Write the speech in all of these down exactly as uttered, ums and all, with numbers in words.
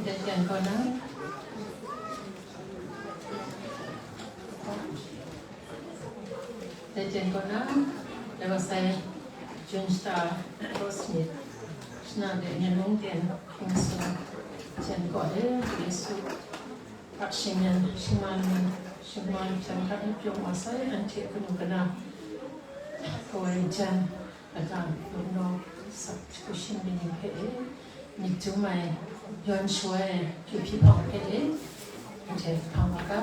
Dai jan kaw na, dai jan kaw na, dai wa sai, Jun shata, Rose myit, shana de, Nyanlung ten, Hping sung, jan kaw de, Yesu, hpang shingyan, shingman, shingman, hpang hta n pyaw wa sai, anhte kanu kana, kawai jan, lata, lungnaw, sak, hku shing myit ni hpe e, myit dum ai, yawn shaw ai, kyu hpyi hpang hpe e, anhte hpang wa ga.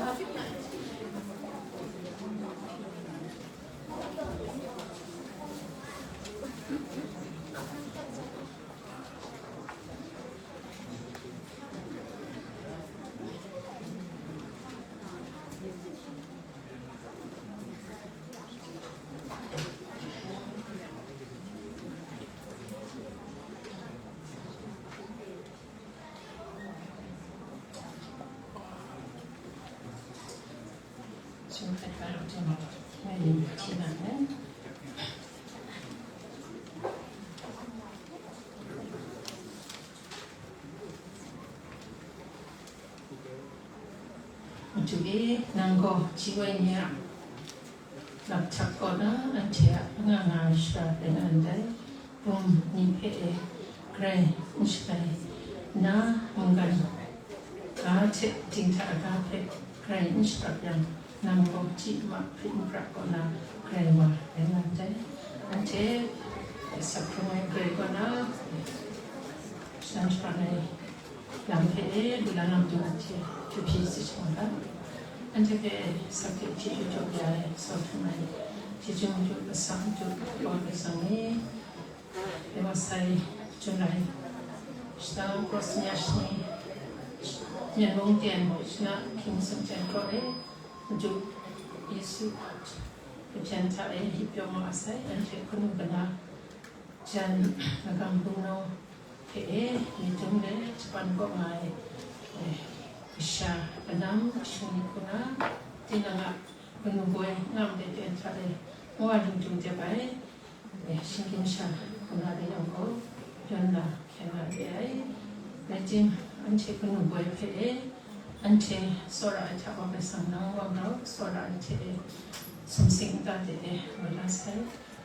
Madu e, nang gaw ji wai ni a laphtak kaw na anhte a anga nga ai shara rai nga ndai. Bum ni hpe e, grai n shagai, na mungkan ga hte dinghta ga hpe grai n shagrap yang, nang gaw chyi ma hprit n pra kaw na grai wa rai nga ndai. Anhte asak hkrung ai grai kaw na, shadan shaban ai lam hpe e, lu la na matu anhte kyu hpyi si shawa ga. Anhte hpe asak hte chyeju jaw ya ai, sau hkrum ai, chyeju madu, asak madu, kaw ai atsang ni, Masai Junai, Shana Cross Nyashni, Myen Mung Tien, Shana King Sung Tien Kaw E, Madu Yesu Hpyen Hta E, Hip Yawng Wa Asai, Anhte Hkunu Kana, Jan Lagang Bungnu hpe e, Myit Dum le Japan Kaw Nga E, Kasha Kanam Kashung Ni Hkuna, Tinang A Kanu Boi Ngam De Tien Hta E, Nwa Lingtu Dep Ai, Shinggyim Sha Hkuna De Yang Gaw, Yawn La Hkyen La De Ai, Rai Tim, Anhte Kanu Boi hpe e, Anhte Tsawra Ai Hta Wa Kasang Nang Wam Rau Tsawra Ai Hte E, Sumsing Nta De E, Wa La Sai,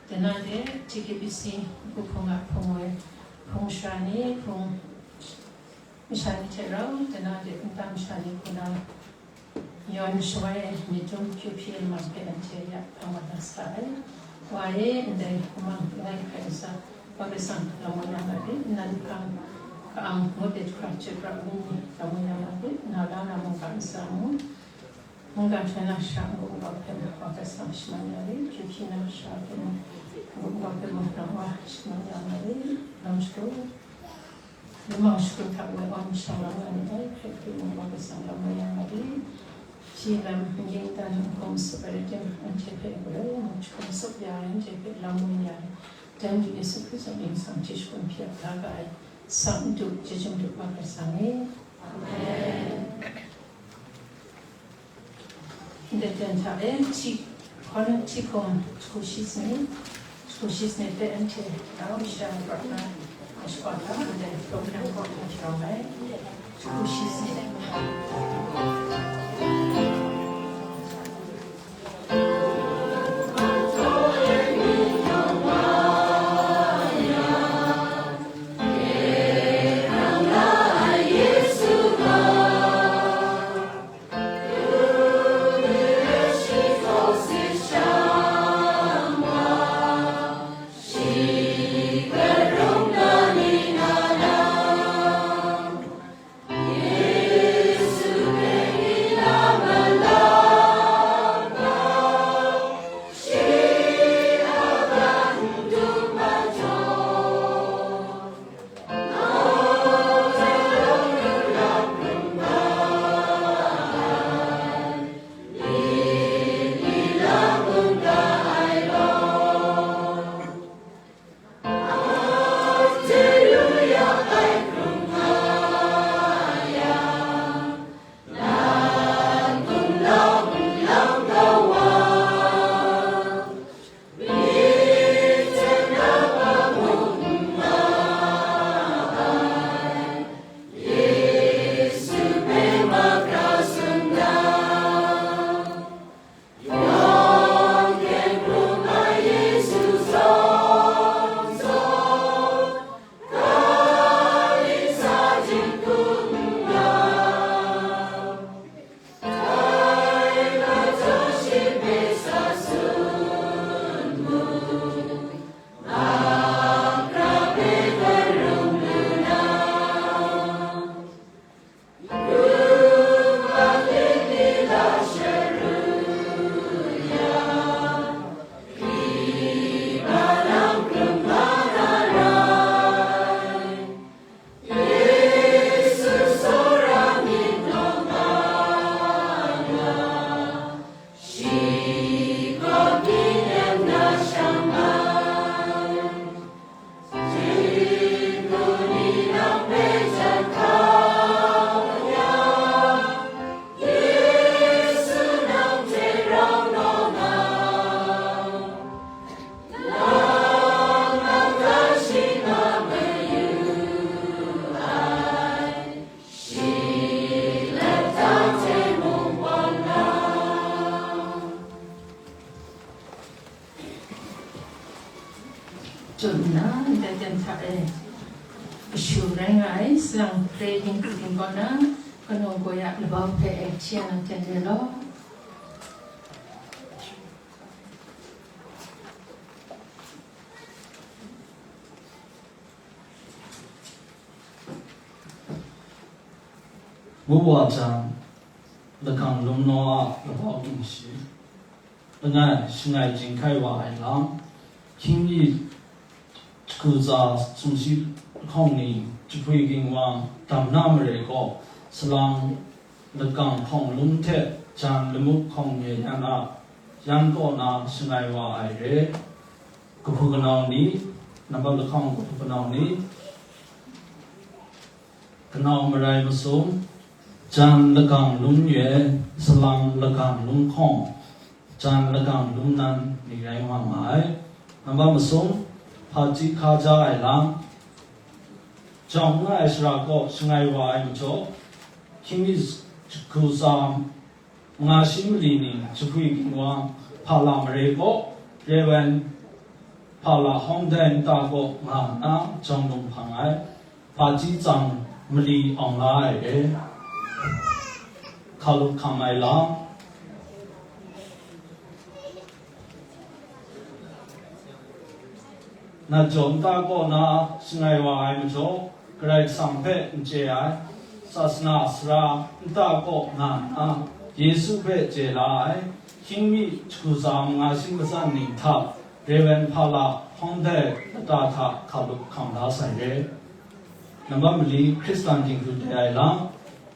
Dana De, T K B C, Hku Hpung A Hpung Woi, Hpung Sha Ni, Hpung Masha Ni Hte Rau, Dana De, Nta Masha Ni Hkuna, Yawn Shawai Ai, Myit Dum Kyu Hpyi Lamang Hpe Anhte Ya Hpang Wa Na Sa Ai, Wa E, Ndai Kumang Langai Hkai Ntsa, Wa Kasang Lam Woi Ya Nga Rit, Nnan Hpang Ka-ang Ngut Lit Hkra Chyut Ra Myit Ni Lam Woi Ya Nga Rit, Na La Na Mungga Ntsa Mung, Mungga Hkyen Na Sha N-gun Nkau Hpe Mung, Wa Kasang Shaman Ya Rit, Kyu Hpyi Na Sha Hpe Mung, N-gun Nkau Hpe Mung, Nang Wa Shaman Ya Nga Rit, Lam Shagu, Lamang Shagu Hta Woi Awn Shang Lam Nga Ni Ai, Hkrai Hpyi Mung, Wa Kasang Lam Woi Ya Nga Rit, Hpyi Lam N-gying Dan N-hkum Sup Ai Rai Tim, Anhte Hpe Galoi Mung Jahkum Sup Ya Ai, Anhte Hpe Lam Woi Ya Ai, Dan Du Yesu Hkristu Mying Sum Hte Shakun Hpyi Ap La Ga Ai, Sang N Du, Chyeju N Du, Wa Kasang E. Amen. Ndai ten hta e, hti, hkawn hti hkum jahku shi sanit, jahku shi sanit hpe anhte rau masha pra na, a shawa hta ndai program kaw hta jaw ai, jahku shi sanit. Tut nna, ndai ten hta e kashu rai nga ai, salang hkre ning ting kaw na, kanu gaw ya labau hpe e hti ya na ten re law. Ngu wa jang, lagang lum naw a labau ting shi, langai shangai jinghkai wa ai lam, hkying mi Kuza sumshi lahkawng ni jahpwi ginwang dam na mare gaw, salang lakang hkawng lum hte jan lamuk hkawng e yan a, yan kaw na shangai wa ai re. Kahpu kanau ni, nambat lahkawng kahpu kanau ni, kanau marai masum, jan lakang lum ye, salang lakang lum hkawng, jan lakang lum nan ni rai nga ma ai. Nambat masum, hpaji hkaja ai lam, jawng n nga ai sara kaw shangai wa ai majaw, hkying mi jahku tsa manga shi mali ning jahpwi ginwang hpala mare kaw, Rev. Hpala Hawng Dai nta kaw nga nna jawng lung hpang ai. Hpaji tsang mali awng la ai re. Hkalup hkam ai lam. Nat jaw nta kaw na shangai wa ai majaw, Karai Kasang hpe n chye ai, sasana sara nta kaw nga nna, Yesu hpe chye la ai, hkying mi jahku tsa manga shi matsan ning hta, Rev. Hpala Hawng Dai lata hta hkalup hkam la sai re. Nambat mali Hkristan dinghku dai ai lam,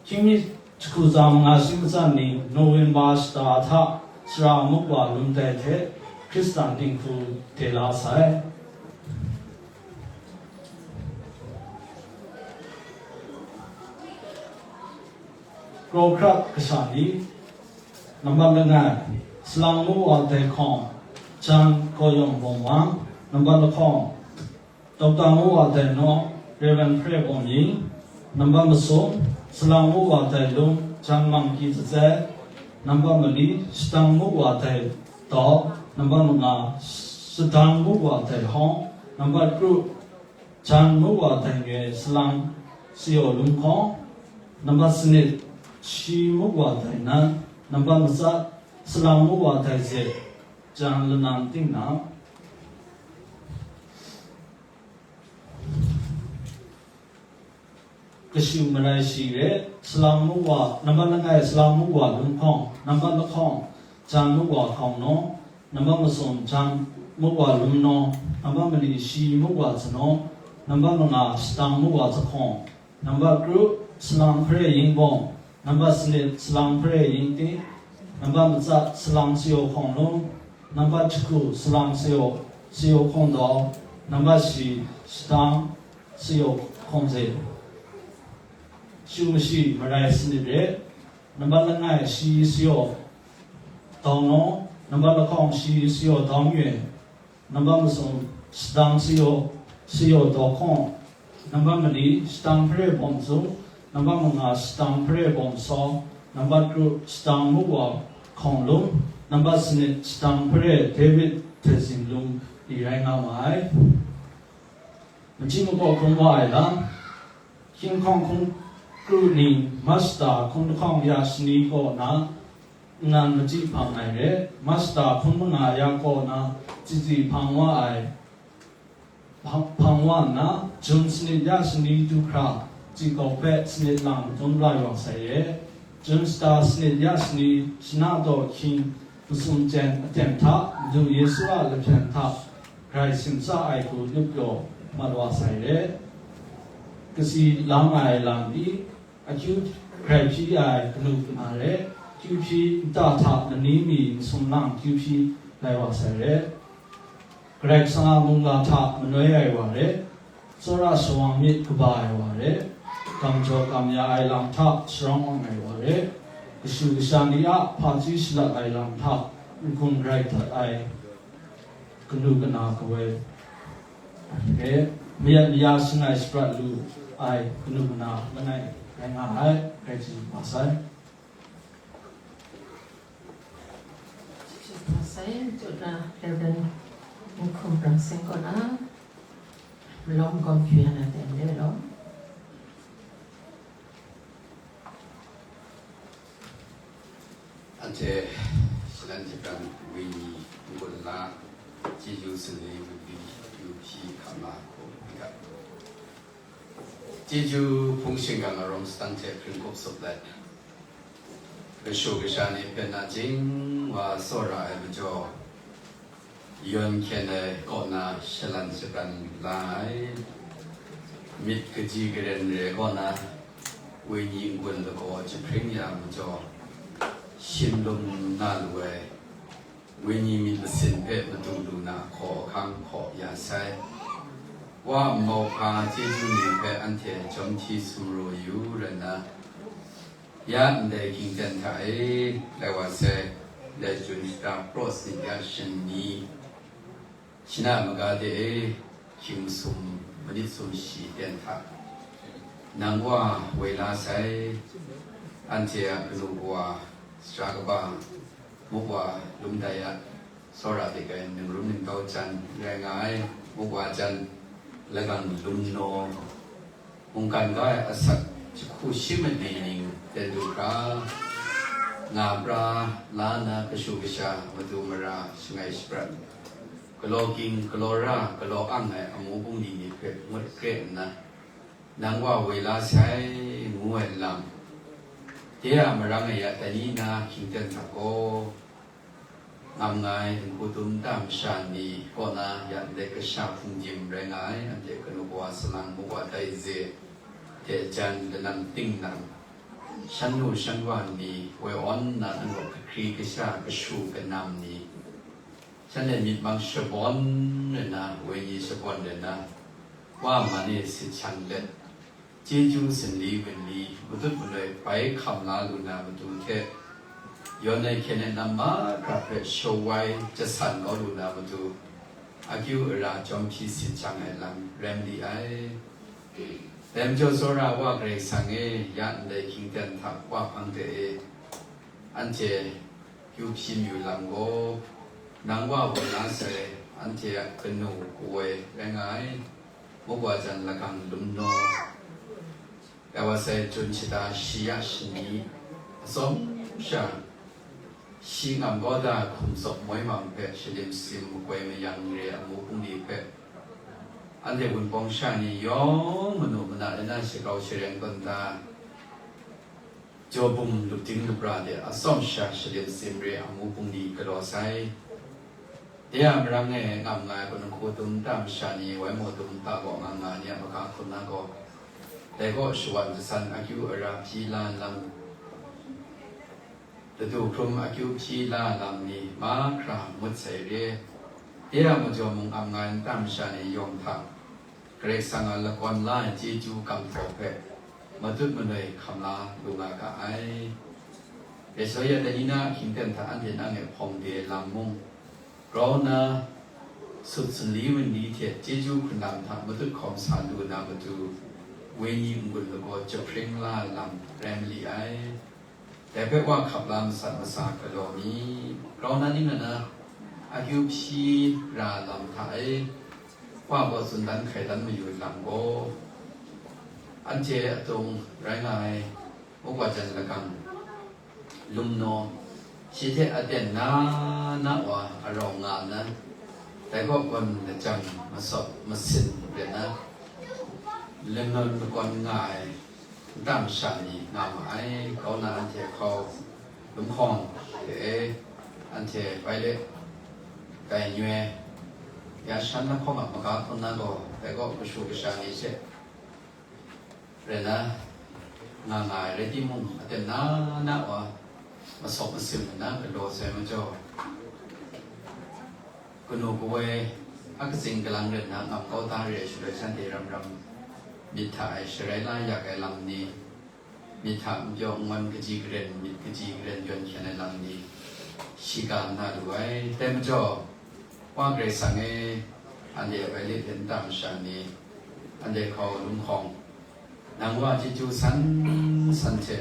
hkying mi jahku tsa manga shi matsan ni November shata hta sara muk wa lum dai hte Hkristan dinghku de la sai. Kraw hkrat kasha ni, nambat langai, salang mu wa dai hkawng, jan gaw yawng bawng wang, nambat lahkawng, Dokta ngu wa dai naw, Rev. Hpre Bawm Ying, nambat masum, salang ngu wa dai lum, jan mang ki zatsai, nambat mali, shadang ngu wa dai daw, nambat manga, shadang ngu wa dai hawng, nambat kru, jan ngu wa dai ngai, salang sayaw lum hkawng, nambat sanit, shi ngu wa dai nan, nambat matsat, salang ngu wa dai ze, jan lanang ting na. Kashu marai shi re, salang mu wa, nambat langai salang mu wa lum hkawng, nambat lahkawng, jan mu wa hkawng naw, nambat masum, jan mu wa lum naw, nambat mali shi mu wa zanaw, nambat manga shadang mu wa zahkawng, nambat kru, salang hpare yingbawng, nambat sanit, salang hpare yingting, nambat matsat, salang sayaw hkawng lum, nambat jahku, salang sayaw, sayaw hkawng daw, nambat shi, shadang, sayaw hkawng ze. Shu mashi marai sanit re, nambat langai shi sayaw dawng naw, nambat lahkawng shi sayaw dawng ye, nambat masum shadang sayaw, sayaw daw hkawng, nambat mali shadang hpare bawm zung, nambat manga shadang hpare bawm saw, nambat kru shadang mu wa hkawng lum, nambat sanit shadang hpare David hte zinglung ni rai nga ma ai. Machyi makaw hkrum wa ai lam, hkying hkawng hkun kru ni, Masta hkun lahkawng ya shani kaw na, nnan machyi hpang ai re, Masta hkun manga ya kaw na, tsitsi hpang wa ai, hpang, hpang wa nna, Jun sanit ya shani du hkra, tsik kau hpe sanit lang madun rai wa sai re. Jun shata sanit ya shani, shana daw hkying, masum jen aten hta, Madu Yesu a lahpyen hta, grai simsa ai hku lup pyaw mat wa sai re. Kasi lang ai lam ni, akyu grai hpyi ai kanu kana re, akyu hpyi nta hta lani mi masum lang akyu hpyi lai wa sai re. Karai Kasang a mungga hta manoi ai wa re, tsawra shawang myit kaba ai wa re, gam jaw gam ya ai lam hta sharawng awng ai wa re, kashu kasha ni a hpaji shalat ai lam hta n-gun rai dat ai kanu kana kawoi re, mayat maya shangai shaprat lu ai kanu kana langai rai nga ai, rai chye wa sai. Masai, Reverend Nkhum Brang Seng kaw na, malawng gawm hkyu ya na teng de law. Anhte Shilan Jipran Wini Ngula, Jeju Sene Wini Yu Hpi Hkama Ko Ika. Jeju Hpung Shingkang Arawng Sadang hte Hpring Kup Sup Let, Kashu Kasha ni hpe nachying wa tsawra ai majaw, Yawn hkyen ai kaw na shalan shapran la ai, myit kaji karen re kaw na, wenyi n-gun lagaw jahpring ya majaw, shim lum na lu ai, wenyi myit masin hpe madu lu na hkaw ahkang hkaw ya sai. Wa nmau hpa chyeju ni hpe anhte jawm hti sumru yu rai nna, ya ndai hkying ten hta e, lai wa sai, ndai jun shata praw sin ya shin ni, shana maga de e, hkying masum, manit sum shi ten hta, nang wa woi la sai, anhte a kanu kawa, sara kaba, muk wa lum dai a, tsawra dik ai ningrum ningtau jan rai nga ai, muk wa jan, lagang lum naw, mungkan ga ai asak jahku shi mat ni ning ten du hkra, nga pra la na kashu kasha, madu mara, shangai shaprat, galaw ging, galaw ra, galaw ang ai amu bungli ni hpe ngut kre nna, nang wa woi la sai, ngu ai lam, de a marang e ya dai ni na hkying ten hta gaw, ngam nga ai dinghku dum nta masha ni kaw na ya ndai kasha hpung dim rai nga ai, anhte kanu kawa salang muk wa tai ze, hte jan lanang ting nang, shan nu shan wa ni woi awn nna nang gaw kahkri kasha kashu kanam ni, shanhte myit mang shabawn rai nna, wenyi shabawn rai nna, wa man e sit shan let, chyeju sinli wunli, matut manoi bai hkam la lu na matu hte, yawn ai hkyen ai nam mahkra hpe shawai jasan kau lu na matu, akyu ara jawm hpyi sit jang ai lam rai mali ai. Dai majaw, tsawra wa Karai Kasang e, ya ndai hkying ten hta wa hpang de e, anhte kyu hpyi mayu lam gaw, nang wa woi la sai, anhte a kanu kawoi rai nga ai, muk wa jan lagang lum naw, dai wa sai jun shata shi ya shani, atsawm sha, shi ngam kau da hkum tsawp moi mang hpe shalim sim makoi mayang re amu bungli hpe, anhte Wunpawng sha ni yawng manu mana rai na shakau shareng tawn da, jaw bum lup ding lup ra de atsawm sha shalim sim re amu bungli galaw sai. De a marang e ngam nga ai kanu hku dum nta masha ni, wai maw dum nta gaw nga nga ai ni a maga hkrum na gaw, dai gaw shawan jasan akyu ara hpyi la lam, ladu hkrum akyu hpyi la lam ni mahkra ngut sai re. De a majaw mung am nga ai nta masha ni yawng hta, Karai Kasang a lakawn la ai chyeju kamhtaw hpe matut manoi hkam la lu nga ga ai. Dai shaloi ya dai ni na ahkying ten hta anhte nang e hpawng de lam mung, grau na sut sunli wunli hte chyeju hkrunlam hta matut hkawm sa lu na matu, wenyi n-gun lagaw jahpring la ai lam rai mali ai. Dai hpe wa hkap la masat masa galaw mi, grau na ning na na, akyu hpyi ra lam hta e, wa gaw tsun dan hkai dan mayu lam gaw, anhte atung rai nga ai, muk wa jan lagang, lum naw, shi hte aten na na wa arau nga nna, dai gaw gawn lajang masawp masin ret na, lanawn lakawn nga ai nta masha ni nga ma ai, grau na anhte hkau, lum hkawng hte e, anhte Violet, dai nyoi, ya shan lahkawng a maga hkrum na gaw, dai gaw kashu kasha ni hte rai na, nga nga ai rai timung, aten na na wa masawp masim nna galaw sai majaw, kanu kawoi a katsing kalang rai nna ngam kau da re ai shaloi, shanhte ram ram myit hta e sharai la yak ai lam ni, myit hta npyaw nwan kaji karen, myit kaji karen yawn hkyen ai lam ni, shiga nna lu ai. Dai majaw, Wa Karai Kasang e, anhte a bai lit hte nta masha ni, anhte hkau lum hkawng, nang wa chyeju san san hte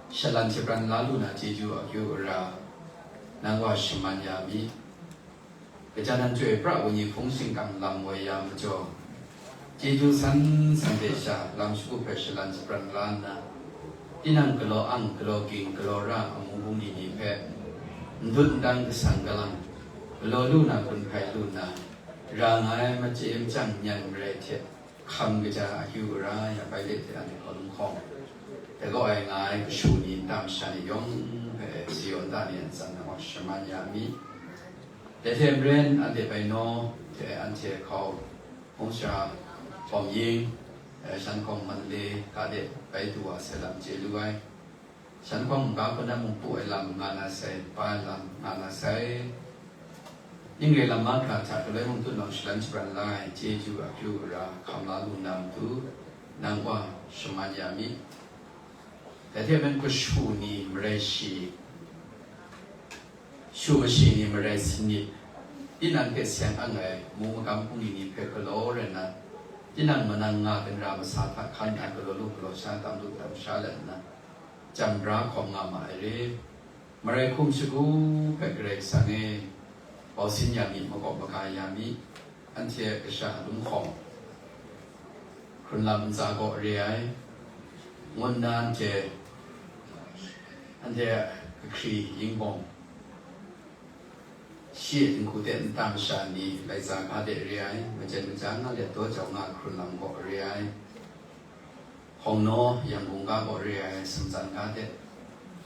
shalan shapran la lu na chyeju akyu ara, nang wa shaman ya mi. Gaja nan chyoi pra wenyi hpung shingkang lam woi ya majaw, chyeju san san hte sha lam shagu hpe shalan shapran la nna, tinang galaw ang, galaw ging, galaw ra amu bungli ni hpe, ndut ndang kasang kalang, galaw lu na gun hpai lu nna, ra nga ai machye machyang nyan marai hte, hkam kaja akyu ara ya bai let hte anhte hkau lum hkawng, dai gaw ai nga ai kashu ni nta masha ni yawng hpe Zion da ni a ntsan na wa shaman ya mi. Dai hte maren anhte bai naw hte anhte hkau, Hpung Sara, Hpawm Ying, eh, Shan Hkawng Manle ga de bai du wa sai lam chye lu ai. Shan Hkawng ga hpun na mung pu ai lam nga na sai, pa ai lam nga na sai. Ning re lam mahkra hta galoi mung tut nawng shalan shabran la ai chyeju akyu ara hkam la lu na matu, nang wa shaman ya mi. Dai hte maren kashu ni marai shi, shu mashi ni marai sanit, tinang hpe seng ang ai mu magam hpung ni ni hpe galaw rai nna, tinang manang nga ginra masa hta hkan nna galaw lu galaw sha, tam lu tam sha let nna, jam bra hkawm nga ma ai re. Marai hkum shagu hpe Karai Kasang e, bau sin ya mi, makawp maga ya mi, anhte kasha lum hkawm, hkrun lam ntsa gaw re ai, ngun na anhte, anhte kahkri yingbawng, shi e dinghku hte nta masha ni, laika ga de re ai, majen maja nga let daw jau nga hkrun lam gaw re ai, hkawng naw, yang gung ga gaw re ai, sumtsan ga de,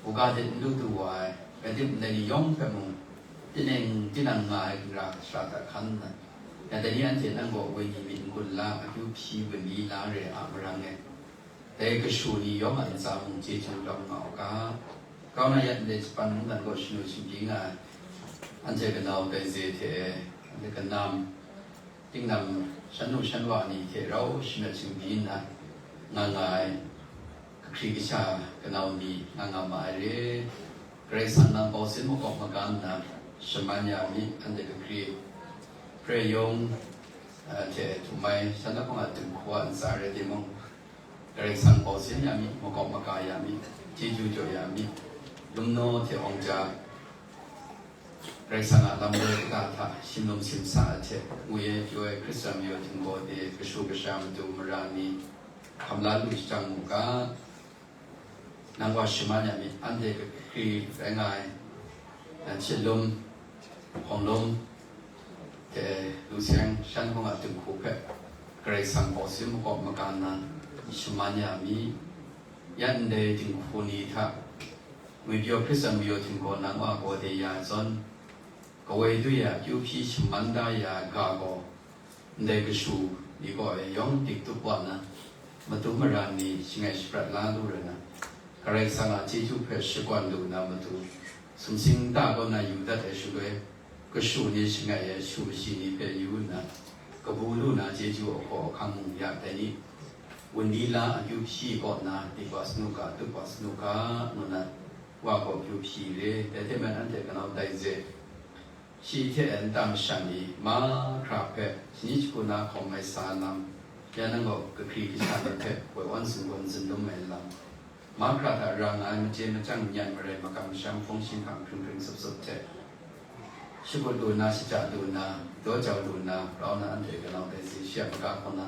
u ga de n lu du wa ai, rai tim, ndai ni yawng hpe mung, tinang, tinang nga ai ginra sara hta hkan nna, ya dai ni anhte nang gaw wenyi myit n-gun la, akyu hpyi wenyi la re a marang e. Dai kashu ni yawng a ntsa mung chyeju rawng nga u ga. Grau na ya ndai Japan mungdan gaw shanu shingbyi nga ai, anhte kanau dai ze hte, anhte kanam, tingnam, shan nu shan wa ni hte rau shanat shingbyi nna nga nga ai, kahkri kasha kanau ni nga nga ma ai re. Karai Kasang nang bau sin makawp maga nna shaman ya mi, anhte kahkri, Hpre Yawng, eh, hte Htum Mai, shan na hpang a dinghku a ntsa rai timung, Karai Kasang bau sin ya mi, makawp maga ya mi, chyeju jaw ya mi, Lumnaw hte Awng Ja, Karai Kasang a lam woi kata hta shimlum shimsa ai hte, ngwi ai pyaw ai Hkristan mayaw htinggaw de kashu kasha matu mara ni hkam la lu shajang mu ga, nang wa shaman ya mi, anhte kahkri rai nga ai, eh, Hpyitlum, Hkawng Lum, hte Lu Seng, Shan Hkawng a dinghku hpe Karai Kasang bau sin makawp maga nna shaman ya mi. Ya ndai dinghku ni hta, ngwi pyaw Hkristan mayaw htinggaw nang wa gaw de ya ai zawn, kawai du ya, akyu hpyi shaman da ya ai ga gaw, ndai kashu ni gaw e yawng dik tup wa nna, matu mara ni shangai shaprat la lu rai nna, Karai Kasang a chyeju hpe shakawn lu na matu, sumsing ta kaw na yu dat ai shaloi, kashu ni shangai ai shu mashi ni hpe yu nna, kabu lu na chyeju ahkaw ahkang mung ya dai ni, wunli la akyu hpyi kaw na, dik wa sanu ga, tup wa sanu ga, ngu na, wa gaw akyu hpyi re, dai hte maren anhte kanau dai ze, shi hte nta masha ni mahkra hpe shani shagu na hkawm ai sa lam, ya nang gaw kahkri kasha ni hpe woi awn singgawn zunlum ai lam, mahkra hta ra nga ai machye machyang n-yan marai magam masham hpung shi hkam hkring hkring sup sup hte, shakut lu nna, shaja lu nna, daw jau lu nna, grau na anhte kanau dai ze shi a maga hkaw na,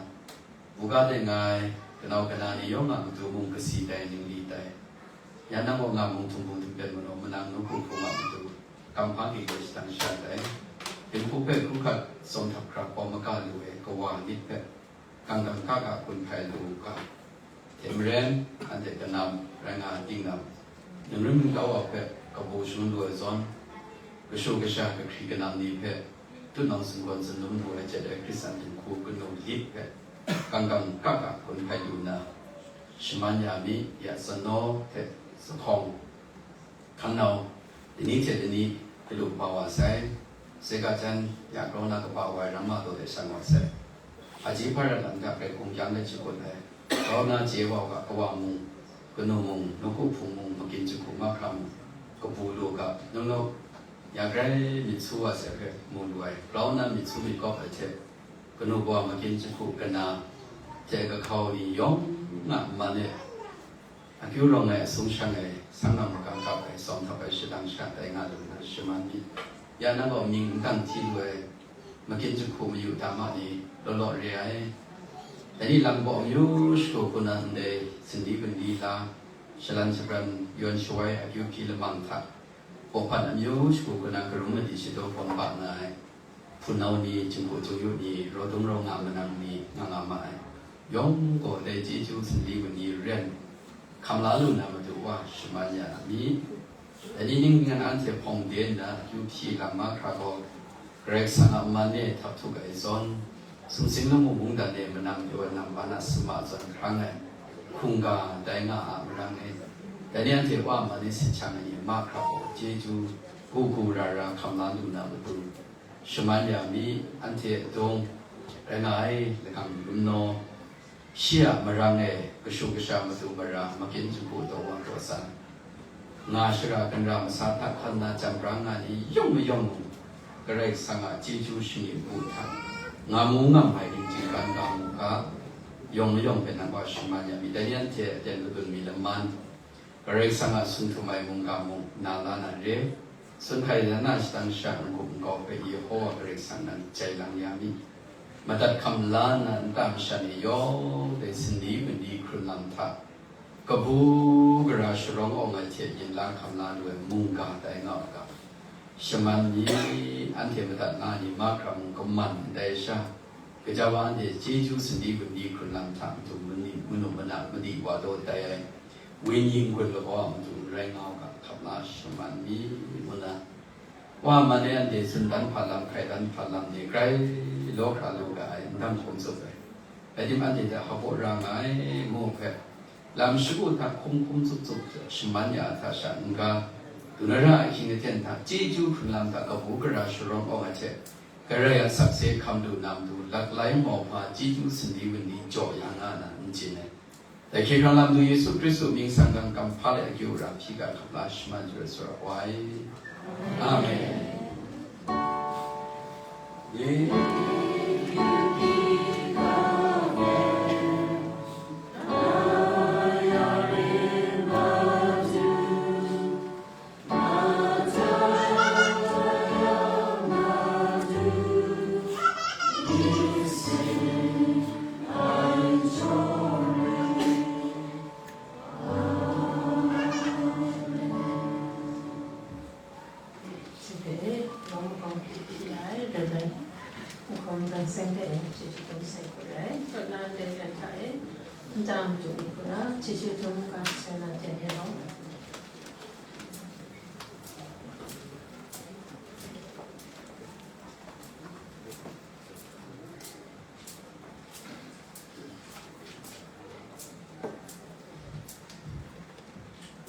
buga de nga ai kanau kana ni yawng a matu mung kasi tai, ningli tai. Ya nang gaw nga mung htum hpung htum pyen manaw manang nawku hpung a matu, kamhpa ging gaw shadang sha tai. Dinghku hpe hkru hkat tsawm htap hkra hkawm maga lu ai kawa nit hpe, kangkang ka ka hkun hpai lu u ga. Hte maren, anhte kanam rai nga ai tingnang, ningrim ningtau wa hpe kabu shangun lu ai zawn, kashu kasha kahkri kanam ni hpe tutnawng singgawn zunlum lu ai jet ai Hkristan dinghku kanu lit hpe, kangkang ka ka hkun hpai lu nna, shaman ya mi, ya Zanaw hte Zahkawng, Hkangnau, dini hte dini galu kaba wa sai, Sega jan ya grau na kaba wa ai ramma taw de shan wa sai. Aji hpa rat lam hta grai hkungkyang let shakut ai, grau na chye wa u ga, kawa mung, kanu mung, nawku hpung mung, magin jahku mahkra mung, kabu lu ga, nung nau, ya grai myit su wa sai hpe mu lu ai, grau na myit su myit kawp ai hte, kanu kawa magin jahku kana hte kahkau ni yawng a man e, akyu rawng ai, asung shang ai, sanglang makam kap ai, sawm htap ai, shadang sha tai nga lu na shaman myit. Ya nang gaw mying n tang hti lu ai, magin jahku mayu dama ni law law re ai. Dai ni lam gaw amyu shagu hku na ndai, sinli gunli la, shalan shabran, yawn shawai, akyu hpyi lamang hta, hpaw hpan amyu shagu hku na karum madi shadaw hpawn ba na ai, hpunau ni, jinghku jingyu ni, rawdung raw nga manang ni nga nga ma ai. Yawng gaw dai chyeju sinli gunli ren hkam la lu na matu wa shaman ya na mi? Dai ni ning n-, anhte hpawng de nna akyu hpyi lam mahkra gaw, Karai Kasang a man e htap htuk ai zawn, sumsing lamu mungdan e manam pyaw ai nampan a sama zawn hkrang ai hkungga tai nga a marang e, dai ni anhte Wa man e sahkyang ai ni mahkra gaw chyeju, gu gu ra ra hkam la lu na matu, shaman ya mi, anhte adung rai nga ai, lakam lumnaw, shi a marang e kashu kasha matu mara, makin jahku daw wa daw san, nga shara ganra masa hta hkan na jam brang nga ni yawng mayawng mung, Karai Kasang a chyeju shani bu hta, nga mu ngam ai ning jingkan ga mu ga, yawng mayawng hpe nang wa shaman ya mi, dai ni anhte aten madun mi laman, Karai Kasang a sung htum ai mungga mung na la na re, sun hkai la na shadang sha n-gup n-gau hpe Yehowa Karai Kasang nang jai lang ya mi. Madat hkam la nna nta masha ni yawng dai sindi mandi hkrun lam hta, kabu gara sharawng awng ai hte yin la hkam la lu ai mungga tai nga u ga, shaman mi, anhte madat nga ai ni mahkra mung kaman ndai sha, gaja wa anhte chyeju sindi mandi hkrun lam hta matu mani, manu mana madi wa daw tai ai, wenyi n-gun lagaw a matu n rai nga u ga, hkap la shaman mi, ngu na, Wa man e anhte tsun dan hpa lam, hkai dan hpa lam ni grai law hkra lu ga ai, ndam hkum tsup ai. Rai tim, anhte hta hpa baw ra nga ai, ngu hpe, lam shagu hta hkum hkum tsup tsup shaman ya ai hta sha n-ga, du na ra ai ahkying aten hta chyeju hkrun lam hta kabu gara sharawng awng ai hte, Karai a sakse hkam lu na matu, laklai mauhpa chyeju sindi wunli jaw ya nga na n chye ai. Dai hkye hkrang lam du Yesu Hkristu mying sanggang kam hpa le akyu ra hpyi ga hkap la shaman jaw ai sara wa ai. Amen.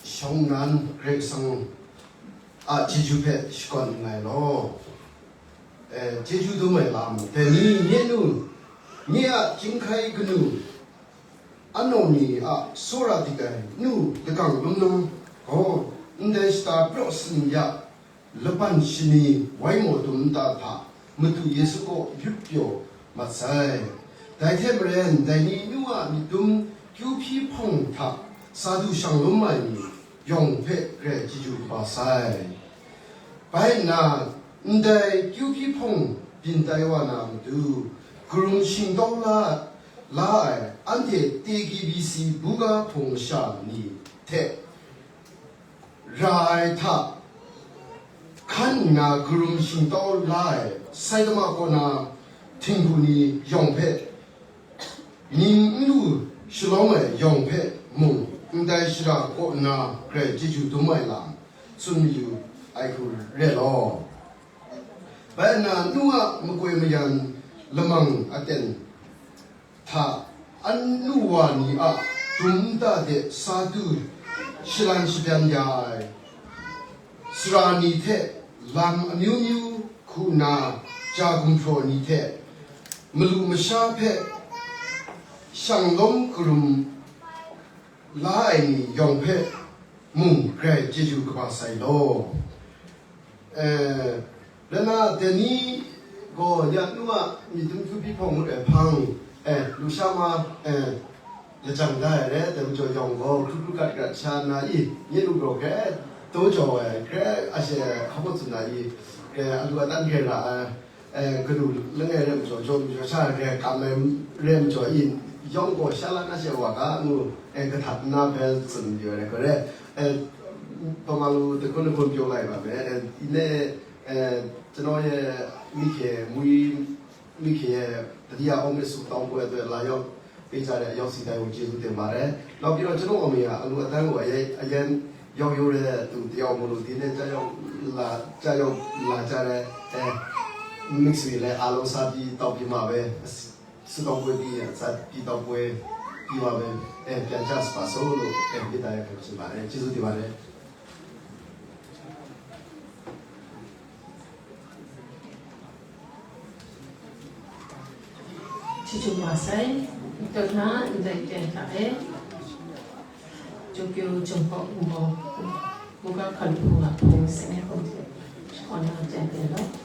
Shawng nnan Karai Kasang a chyeju hpe shakawn nngai law. E, chyeju dum ai lam, dai ni nye nu, nye a chyinghkai kanu, Anawmi a tsawra dik ai nu lagang lum nang gaw, ndai shata praw sani ya laban shani wai maw dum nta hta Madu Yesu kaw yut pyaw mat sai. Dai hte maren, dai ni nu a myit dum kyu hpyi hpawng hta sa du shang lum ai ni yawng hpe grai chyeju kaba sai. Bai nna, ndai kyu hpyi hpawng byin tai wa na matu, karum shingtau la, la ai anhte T K B C buga hpung masha ni hte ra ai hta hkan nna karum shingtau la ai Saitama kaw na htingbu ni yawng hpe, ning n lu shalawm ai yawng hpe mung, ndai shara kaw nna grai chyeju dum ai lam tsun mayu ai hku re law. Bai nna, nu a makoi mayan lamang aten hta anu wa ni a dum nta de sa du shalan shabyan ya ai sara ni hte lam amyu myu hku nna ja gumhpraw ni hte malu masha hpe shanglawm karum la ai ni yawng hpe mung grai chyeju kaba sai law. Eh, rai nna, dai ni gaw ya nu a myit dum kyu hpyi hpawng ngut ai hpang, eh, lusha ma, eh, lajang da ai re, dai majaw yawng gaw hkru hkru gat gat sha nna i, nye nu gaw grai daw jaw ai, grai a she hpa baw tsun na i, grai alu adan grai ra ai, eh, kanu langai rai majaw, jaw majaw sha grai kam ai rai majaw i, yawng gaw sha la na she wa ga ngu, eh, kahtat nna hpe tsun yu ai rai gaw re, eh, pama lu tehkun tehkun pyaw lai wa me, eh, i ne, eh, ကျွန်တော်ရဲ့မိခင်မွေးမိခင်ရဲ့တတိယအောက်မေ့ဆုတောင်းပွဲအတွက်လာရောက်ပေးကြတဲ့အရောက်စီတိုင်းကိုကျေးဇူးတင်ပါတယ်။နောက်ပြီးတော့ကျွန်တော်အောင်မြင်ကအလိုအတန်းကိုအရင်အရင်ရောက်ရိုးတဲ့သူတယောက်မို့လို့ဒီနေ့ကြောက်ရောက်လာကြောက်ရောက်လာကြတဲ့အဲ မုၼ်မိတ်ဆွေလည်း အားလုံးစားပြီး သောက်ပြီးမှပဲ ဆုတောင်းပွဲပြီးရင် စပြီး သောက်ပွဲပြီးမှပဲ အဲ ပြန်ကြပါစို့လို့ အဲ မေတ္တာရပ်ခံချင်ပါတယ်။ ကျေးဇူးတင်ပါတယ်။ ချစ်ချစ်ပါဆိုင် တော်နာအင်္ဂလိပ်ပြန်ထားတယ်။ တိုကျို ဂျုံဖောက် ဥမော် ဘူကခလု ဟူငါဖုံးစဲ ဟူ ခေါ်နာပြန်တယ်နော်။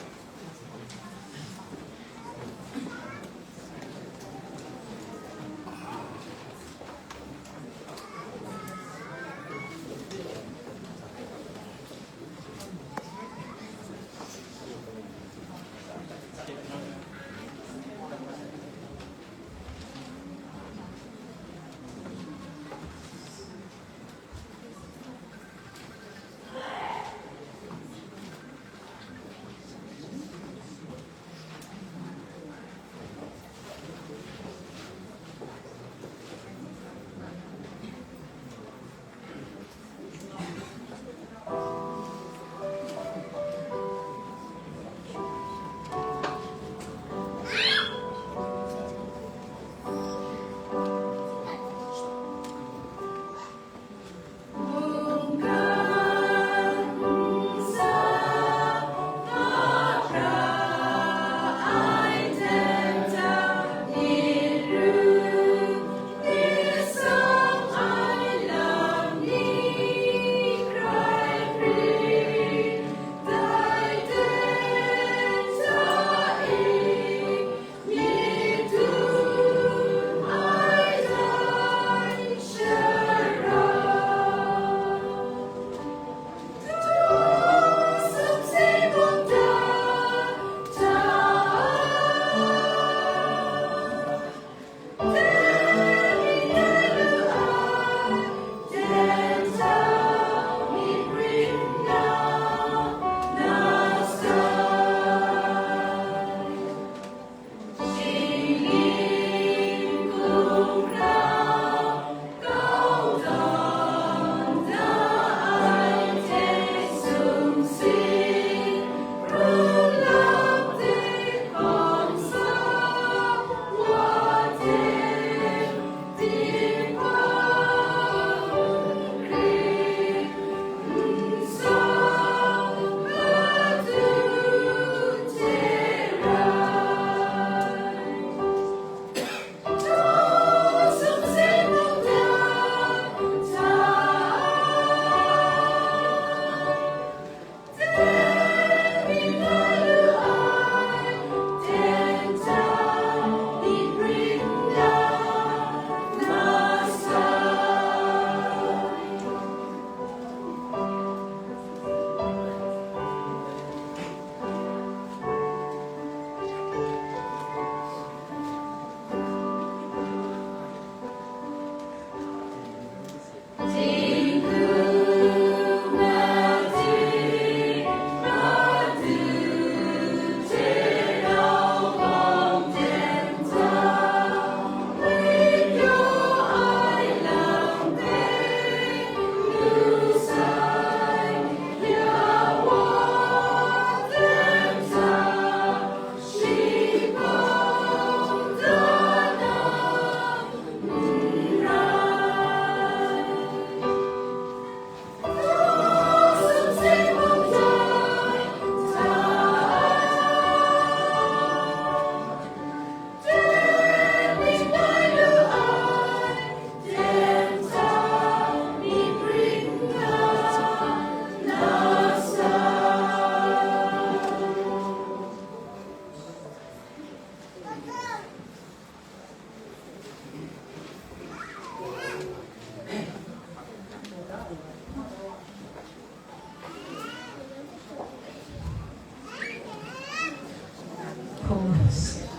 Hpung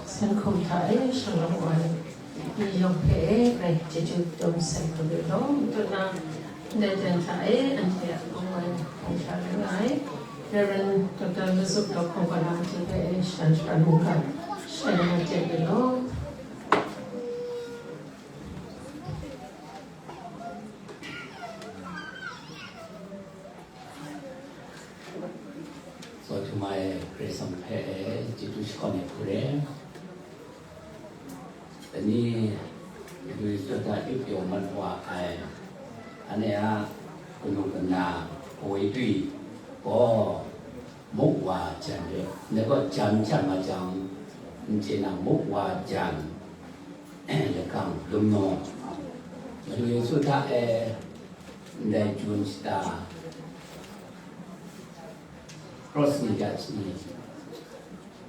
san hkum hta e shalom ai ni yawng hpe e grai chyeju dum sai hkrum yu law, matu na ndai jan hta e anhte a hpung ai hpung sha rai nga ai Reverend Doctor Lazup Dawhkawng Kawla anhte hpe e shadawn sharan mungga shai na chye yu law. Zawn htum ai Karai Kasang hpe chyeju Hkuri, dai ni, Yesu hta yup pyaw mat wa ai, anhte a kanu kana kawoi dwi gaw, muk wa jan re, ndai gaw jan hkyan ma jang, n chye na, muk wa jan, lakang lumnaw, Madu Yesu hta e ndai jun shata, cross ni ja shani,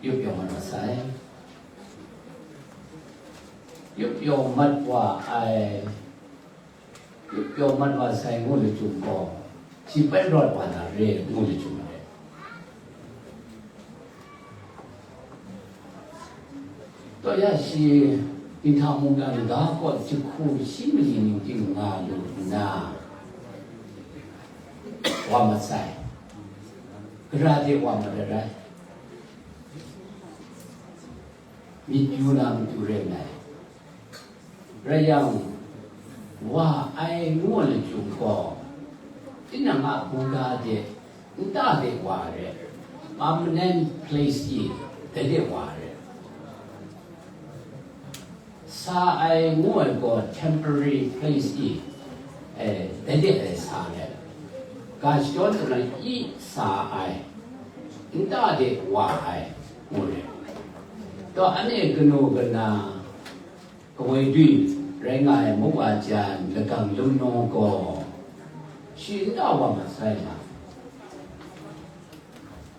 yup pyaw mat wa sai. Yup pyaw mat wa ai, yup pyaw mat wa sai ngu lachyum gaw, shi bai rawt wa na re ngu lachyum ai. Taw ya shi, dinghta mungdan ga kaw jahku shi mali ning ting nga lu nna, wa mat sai. Gara de wa mat ai rai. Myit yu na matu re ai. Rai yang, wa ai ngu ai lachyum gaw, tinang a buga de, nta de wa re, permanent place e, dai de wa re. Sa ai ngu ai gaw temporary place e, eh, dai de ai sa re. Ga shadawn tara i sa ai, nta de wa ai, ngu re. Taw, anhte kanu kana, kawoi dwi rai nga ai muk wa jan, lagang lumnaw gaw, shi nta wa mat sai ma?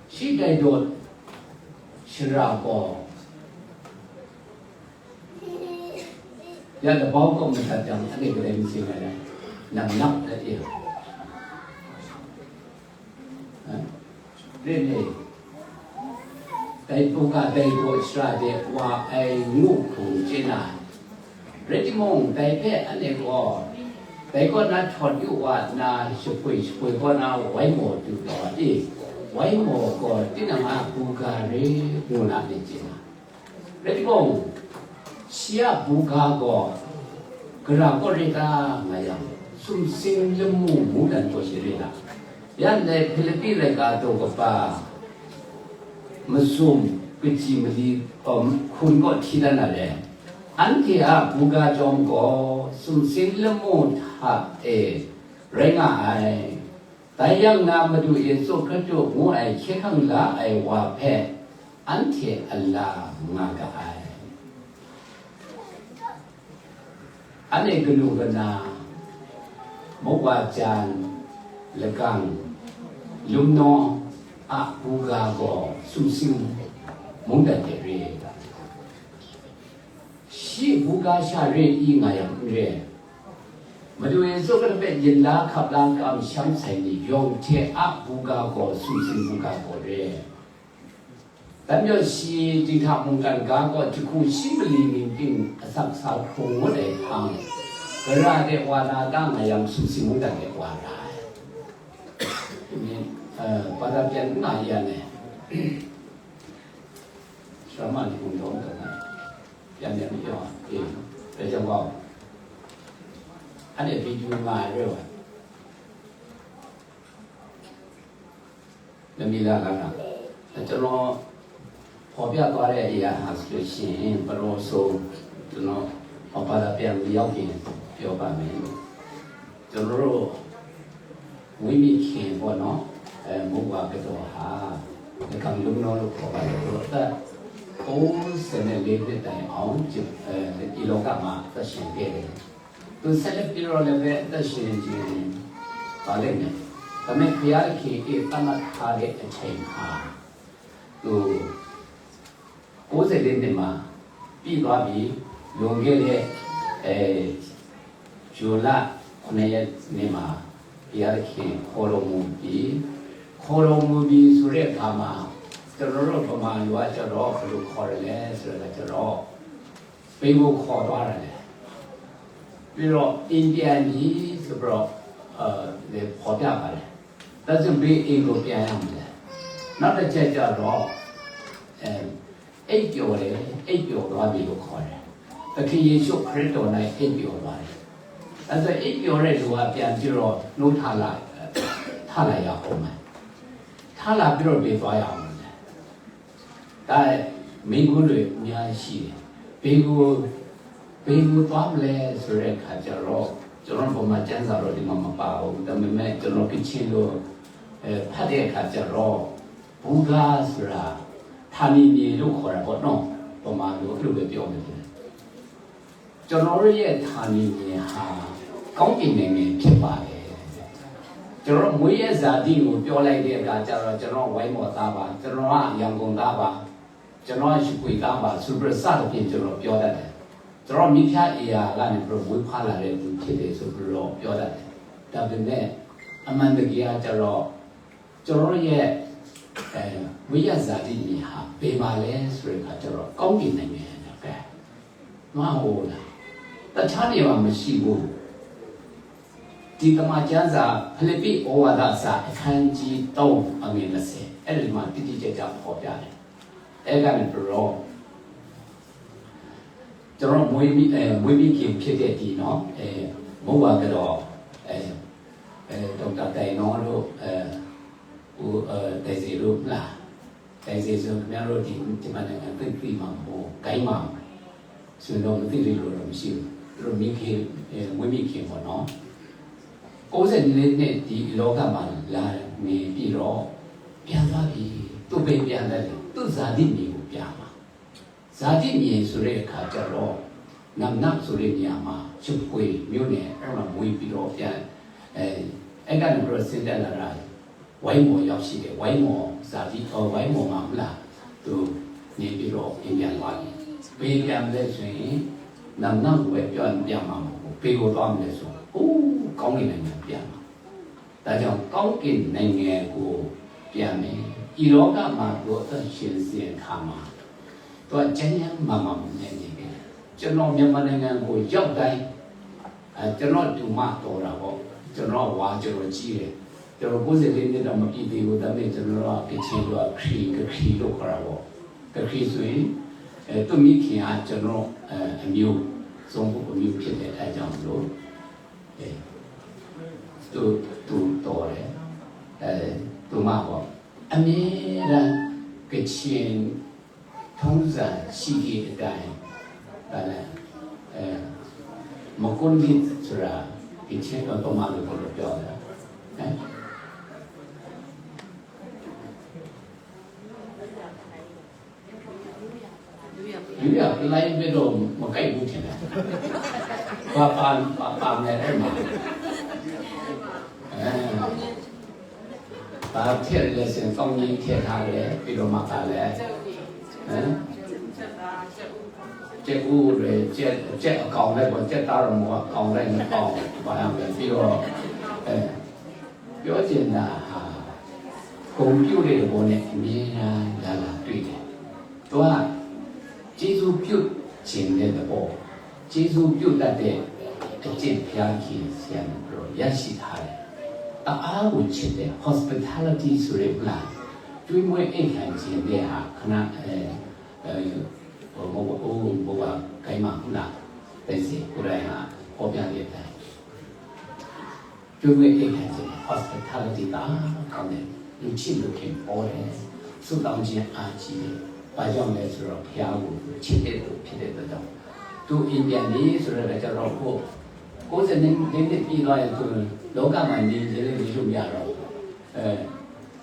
Shi dai dawt shara gaw, ya labau kaw madat jang, anhte kadai matsing ai rai, nang nap dat e. Ren e, dai buga dai gaw shara de wa ai ngu hkrum chye na, rai timung, dai hpe anhte gaw, dai kaw na htawt yu wa nna, shapoi shapoi kaw na wai maw du taw e, wai maw gaw tinang a buga re ngu na myit chye na. Rai timung, shi a buga gaw gara kaw re ta nga yang, sumsing lamu mungdan kaw shi re na. Ya ndai Hpilipi laika daw kaba masum kaji mali, um, hkun kaw hti dan na re. Anhte a buga chyawm gaw sumsing lamu hta e rai nga ai. Dai yang na Madu Yesu Hkristu ngu ai hkye hkrang la ai wa hpe anhte a la nga ga ai. Anhte kanu kana, muk wa jan, lagang, lumnaw a buga gaw sumsing mungdan de re. Shi buga sha re i nga yang n re. Madu Yesu Hkristu hpe yin la hkap la kamsham sai ni yawng hte a buga gaw sumsing buga gaw re. Dan majaw shi dinghta mungkan ga gaw jahku shi mali ning ting asak sa hkrung ngut ai hpang, gara de wa na ta nga yang sumsing mungdan de wa ra ai. Ni, eh, Father Pyan n nga yan ai. Sara ma ni hkung daw n tawn ai. Pyan pyan majaw, eh, rai jang gaw, anhte bit yu nga ai re wa. နမီလာလာက ကျွန်တော်ဖော်ပြသွားတဲ့အရာဟာဆိုလို့ရှိရင် ပထမဆုံး ကျွန်တော်ဘာသာပြန်မရောက်ခင်ပြောပါမယ်။ ကျွန်တော်တို့ ဝိနည်းခင်ပေါ့နော်။ အဲ၊ မုတ်ဝါကတော်ဟာ နကံလုံးလုံးလို့ခေါ်ပါတယ်။ သူအသက်ကိုးဆယ်နဲ့လေးနှစ်တိုင်အောင်၊ အဲ၊ ဒီလောကမှာအသက်ရှင်ခဲ့တယ်။ သူဆက်လက်ပြီးတော့လည်းပဲအသက်ရှင်ခြင်းပါလိမ့်မယ်။ ဒါပေမဲ့ဘုရားသခင်ရဲ့သတ်မှတ်ထားတဲ့အချိန်ဟာ သူကိုးဆယ်လေးနှစ်မှာပြီးသွားပြီ။ လွန်ခဲ့တဲ့၊ အဲ၊ ဇွန်လခုနစ်ရက်နေ့မှာဘုရားသခင်ခေါ်တော်မူပြီ။ ခေါ်တော်မူပြီဆိုတဲ့အခါမှာ ကျွန်တော်တို့ဗမာလိုကကျတော့ဘယ်လိုခေါ်ရလဲဆိုတော့၊ ကျတော့ ဘယ်ကိုခေါ်သွားတာလဲ။ ပြီးတော့ အိမ်ပြန်ပြီဆိုပြီးတော့၊ အဲ၊ ဖော်ပြပါတယ်။ ဒါဆိုဘယ်အိမ်ကိုပြန်ရမလဲ။ နောက်တစ်ချက်ကျတော့၊ အဲ၊ အိပ်ပျော်တယ်၊ အိပ်ပျော်သွားပြီလို့ခေါ်တယ်။ သခင်ယေရှုခရစ်တော်၌အိပ်ပျော်သွားတယ်။ ဒါဆိုအိပ်ပျော်တဲ့လူကပြန်ပြီးတော့နှိုးထလာ၊ ထလာရအောင်မယ်။ ထလာပြီးတော့ဘယ်သွားရအောင်လဲ။ ဒါ မိန့်ခွန်းတွေအများကြီးရှိတယ်။ ဘယ်ကို၊ ဘယ်ကိုသွားမလဲဆိုတဲ့အခါကျတော့၊ ကျွန်တော်ဗမာကျမ်းစာတော့ဒီမှာမပါဘူး။ ဒါပေမဲ့ကျွန်တော်ကချင်လို၊ အဲ၊ ဖတ်တဲ့အခါကျတော့၊ ဘူဂါဆိုတာ၊ ဌာနေမြေလို့ခေါ်တာပေါ့နော်။ ဗမာလိုအဲ့လိုပဲပြောမယ်ဆိုရင်၊ ကျွန်တော်တို့ရဲ့ဌာနေမြေဟာကောင်းကင်နိုင်ငံဖြစ်ပါတယ်။ ကျွန်တော်မွေးရပ်ဇာတိကိုပြောလိုက်တဲ့အခါကျတော့၊ ကျွန်တော်ဝိုင်းမော်သားပါ၊ ကျွန်တော်ကရန်ကုန်သားပါ၊ ကျွန်တော်ကရွှေပြည်သားပါဆိုပြီးတော့ စသဖြင့်ကျွန်တော်ပြောတတ်တယ်။ ကျွန်တော်မင်းဖျားဧရာကနေပြီးတော့မွေးဖွားလာတဲ့သူဖြစ်တယ်ဆိုပြီးတော့ပြောတတ်တယ်။ ဒါပေမဲ့အမှန်တကယ်ကကျတော့၊ ကျွန်တော်ရဲ့၊ အဲ၊ မွေးရပ်ဇာတိမြေဟာဘယ်မှာလဲဆိုတဲ့အခါကျတော့၊ ကောင်းကင်နိုင်ငံရဲ့ကဲ၊ မဟုတ်လား။ တခြားနေရာမှာမရှိဘူး။ ဒီတမန်ကျမ်းစာ၊ ဖိလိပ္ပိဩဝါဒစာအခန်းကြီးသုံးအငယ်နှစ်ဆယ်၊ အဲ့ဒီမှာတိတိကျကျဖော်ပြတယ်။ အဲ့ဒါနဲ့ပြီးတော့၊ ကျွန်တော်မွေးမိ၊ အဲ၊ မွေးမိခင်ဖြစ်တဲ့ဒီနော်၊ အဲ၊ မိုးဝါကတော်၊ အဲ၊ အဲ၊ ဒေါက်တာတိုင်နောတို့၊ အဲ၊ ဦး၊ အဲ၊ တိုင်စေတို့မလား။ တိုင်စေဆိုခင်ဗျားတို့ဒီ၊ ဒီမှာနိုင်ငံသိပ်သိမှာမဟုတ်၊ ကိုင်းမှာဆိုတော့မသိသေးလို့တော့မရှိဘူး။ သူတို့မိခင်၊ အဲ၊ မွေးမိခင်ပေါ့နော်။ ကိုးဆယ်နှစ်နှစ်ဒီလောကမှာလာနေပြီးတော့ပြန်သွားပြီ။ သူ့ပဲပြန်တယ်။ သူ့ဇာတိမြေကိုပြန်မှာ။ ဇာတိမြေဆိုတဲ့အခါကျတော့၊ နမ်နမ်ဆိုတဲ့နေရာမှာ၊ ချစ်ဖွေမြို့နယ်၊ အဲ့မှာမွေးပြီးတော့ပြန်၊ အဲ၊ အဲ့ကနေပြီးတော့ဆင်းသက်လာတာ၊ ဝိုင်းမော်ရောက်ရှိတယ်။ ဝိုင်းမော်ဇာတိ၊ အဲ၊ ဝိုင်းမော်မှာမလား၊ သူနေပြီးတော့အိမ်ပြန်သွားတယ်။ ဘယ်ပြန်မလဲဆိုရင်၊ နမ်နမ်ကိုပဲပြောရင်ပြန်မှာမဟုတ်ဘူး။ ဘယ်ကိုသွားမလဲဆိုတော့၊ ဟိုးကောင်းကင်နိုင်ငံပြန်မှာ။ ဒါကြောင့်ကောင်းကင်နိုင်ငံကိုပြန်မယ်။ ဒီလောကမှာကိုအသက်ရှင်စဉ်အခါမှာ၊ သူကကျန်းကျန်းမာမာနဲ့နေခဲ့တယ်။ ကျွန်တော်မြန်မာနိုင်ငံကိုရောက်တိုင်း၊ အဲ၊ ကျွန်တော်ဒုမတော်တာပေါ့။ ကျွန်တော်ဝါကျွန်တော်ကြီးတယ်။ ကျွန်တော်ကိုးဆယ်လေးနှစ်တော့မပြည့်သေးဘူး။ ဒါပေမဲ့ကျွန်တော်ကကချင်လိုကခရီကခရီလို့ခေါ်တာပေါ့။ ကခရီဆိုရင်၊ အဲ၊ သူ့မိခင်ကကျွန်တော်၊ အဲ၊ အမျိုး၊ စုံဘုတ်အမျိုးဖြစ်တဲ့အဲကြောင့်မလို့၊ အဲ၊ သူ၊ သူတော်တယ်။ အဲ၊ သူမပေါ့။ အမြဲတမ်းကချင်ထုံးစံရှိသည့်အတိုင်း၊ ဘာလဲ၊ အဲ၊ မကွန်းလစ်ဆိုတာကချင်၊ ဗမာလိုဘယ်လိုပြောလဲ၊ အဲ၊ ရိုးရာပလိုင်းပဲတော့မကိုက်ဘူးထင်တယ်။ ဘာပါ၊ ဘာပါမလဲအဲ့မှာ။ အဲ၊ ဘာထည့်လဲဆိုရင်ကောင်းကြီးထည့်ထားတယ်။ ပြီးတော့မှပါလဲ၊ အဲ၊ ကြက်ဥတွေ၊ ကြက်၊ ကြက်အကောင်လည်းပေါ့၊ ကြက်သားတော့မဟုတ်ပါဘူး၊ အကောင်လည်းနှစ်ကောင်ပါရမယ်။ ပြီးတော့၊ အဲ၊ ပြောချင်တာဟာ၊ ဂုဏ်ပြုတဲ့သဘောနဲ့အမြဲတမ်းလာလာတွေ့တယ်။ သူကကျေးဇူးပြုချင်တဲ့သဘော၊ ကျေးဇူးပြုတတ်တဲ့အကျင့်ဘုရားသခင်ဆီကနေပြီးတော့ရရှိထားတယ်။ တအားကိုချစ်တဲ့ hospitality ဆိုတဲ့မလား၊ ကျွေးမွေးအိမ်ခံခြင်းတဲ့ဟာ၊ ခဏ၊ အဲ၊ အဲ၊ ဟို၊ ဟို၊ ဟို၊ ဟို၊ ကိုင်းမှာခုနတိုင်စေကိုယ်တိုင်ကဖော်ပြတဲ့အတိုင်း ကျွေးမွေးအိမ်ခံခြင်း၊ hospitality သာကောင်းတယ်။ လူချစ်လူခင်ပေါတယ်။ ဆုတောင်းခြင်းအားကြီးတယ်။ ဘာကြောင့်လဲဆိုတော့ဘုရားကိုချစ်တဲ့သူဖြစ်တဲ့အတွက်ကြောင့်။ သူအိမ်ပြန်ပြီဆိုတဲ့အခါကျတော့၊ ဟိုး၊ ကိုးဆယ်နှစ်နှစ်ပြည့်သွားရင်သူလောကမှာနေချင်လည်းနေလို့မရတော့ဘူး။ အဲ၊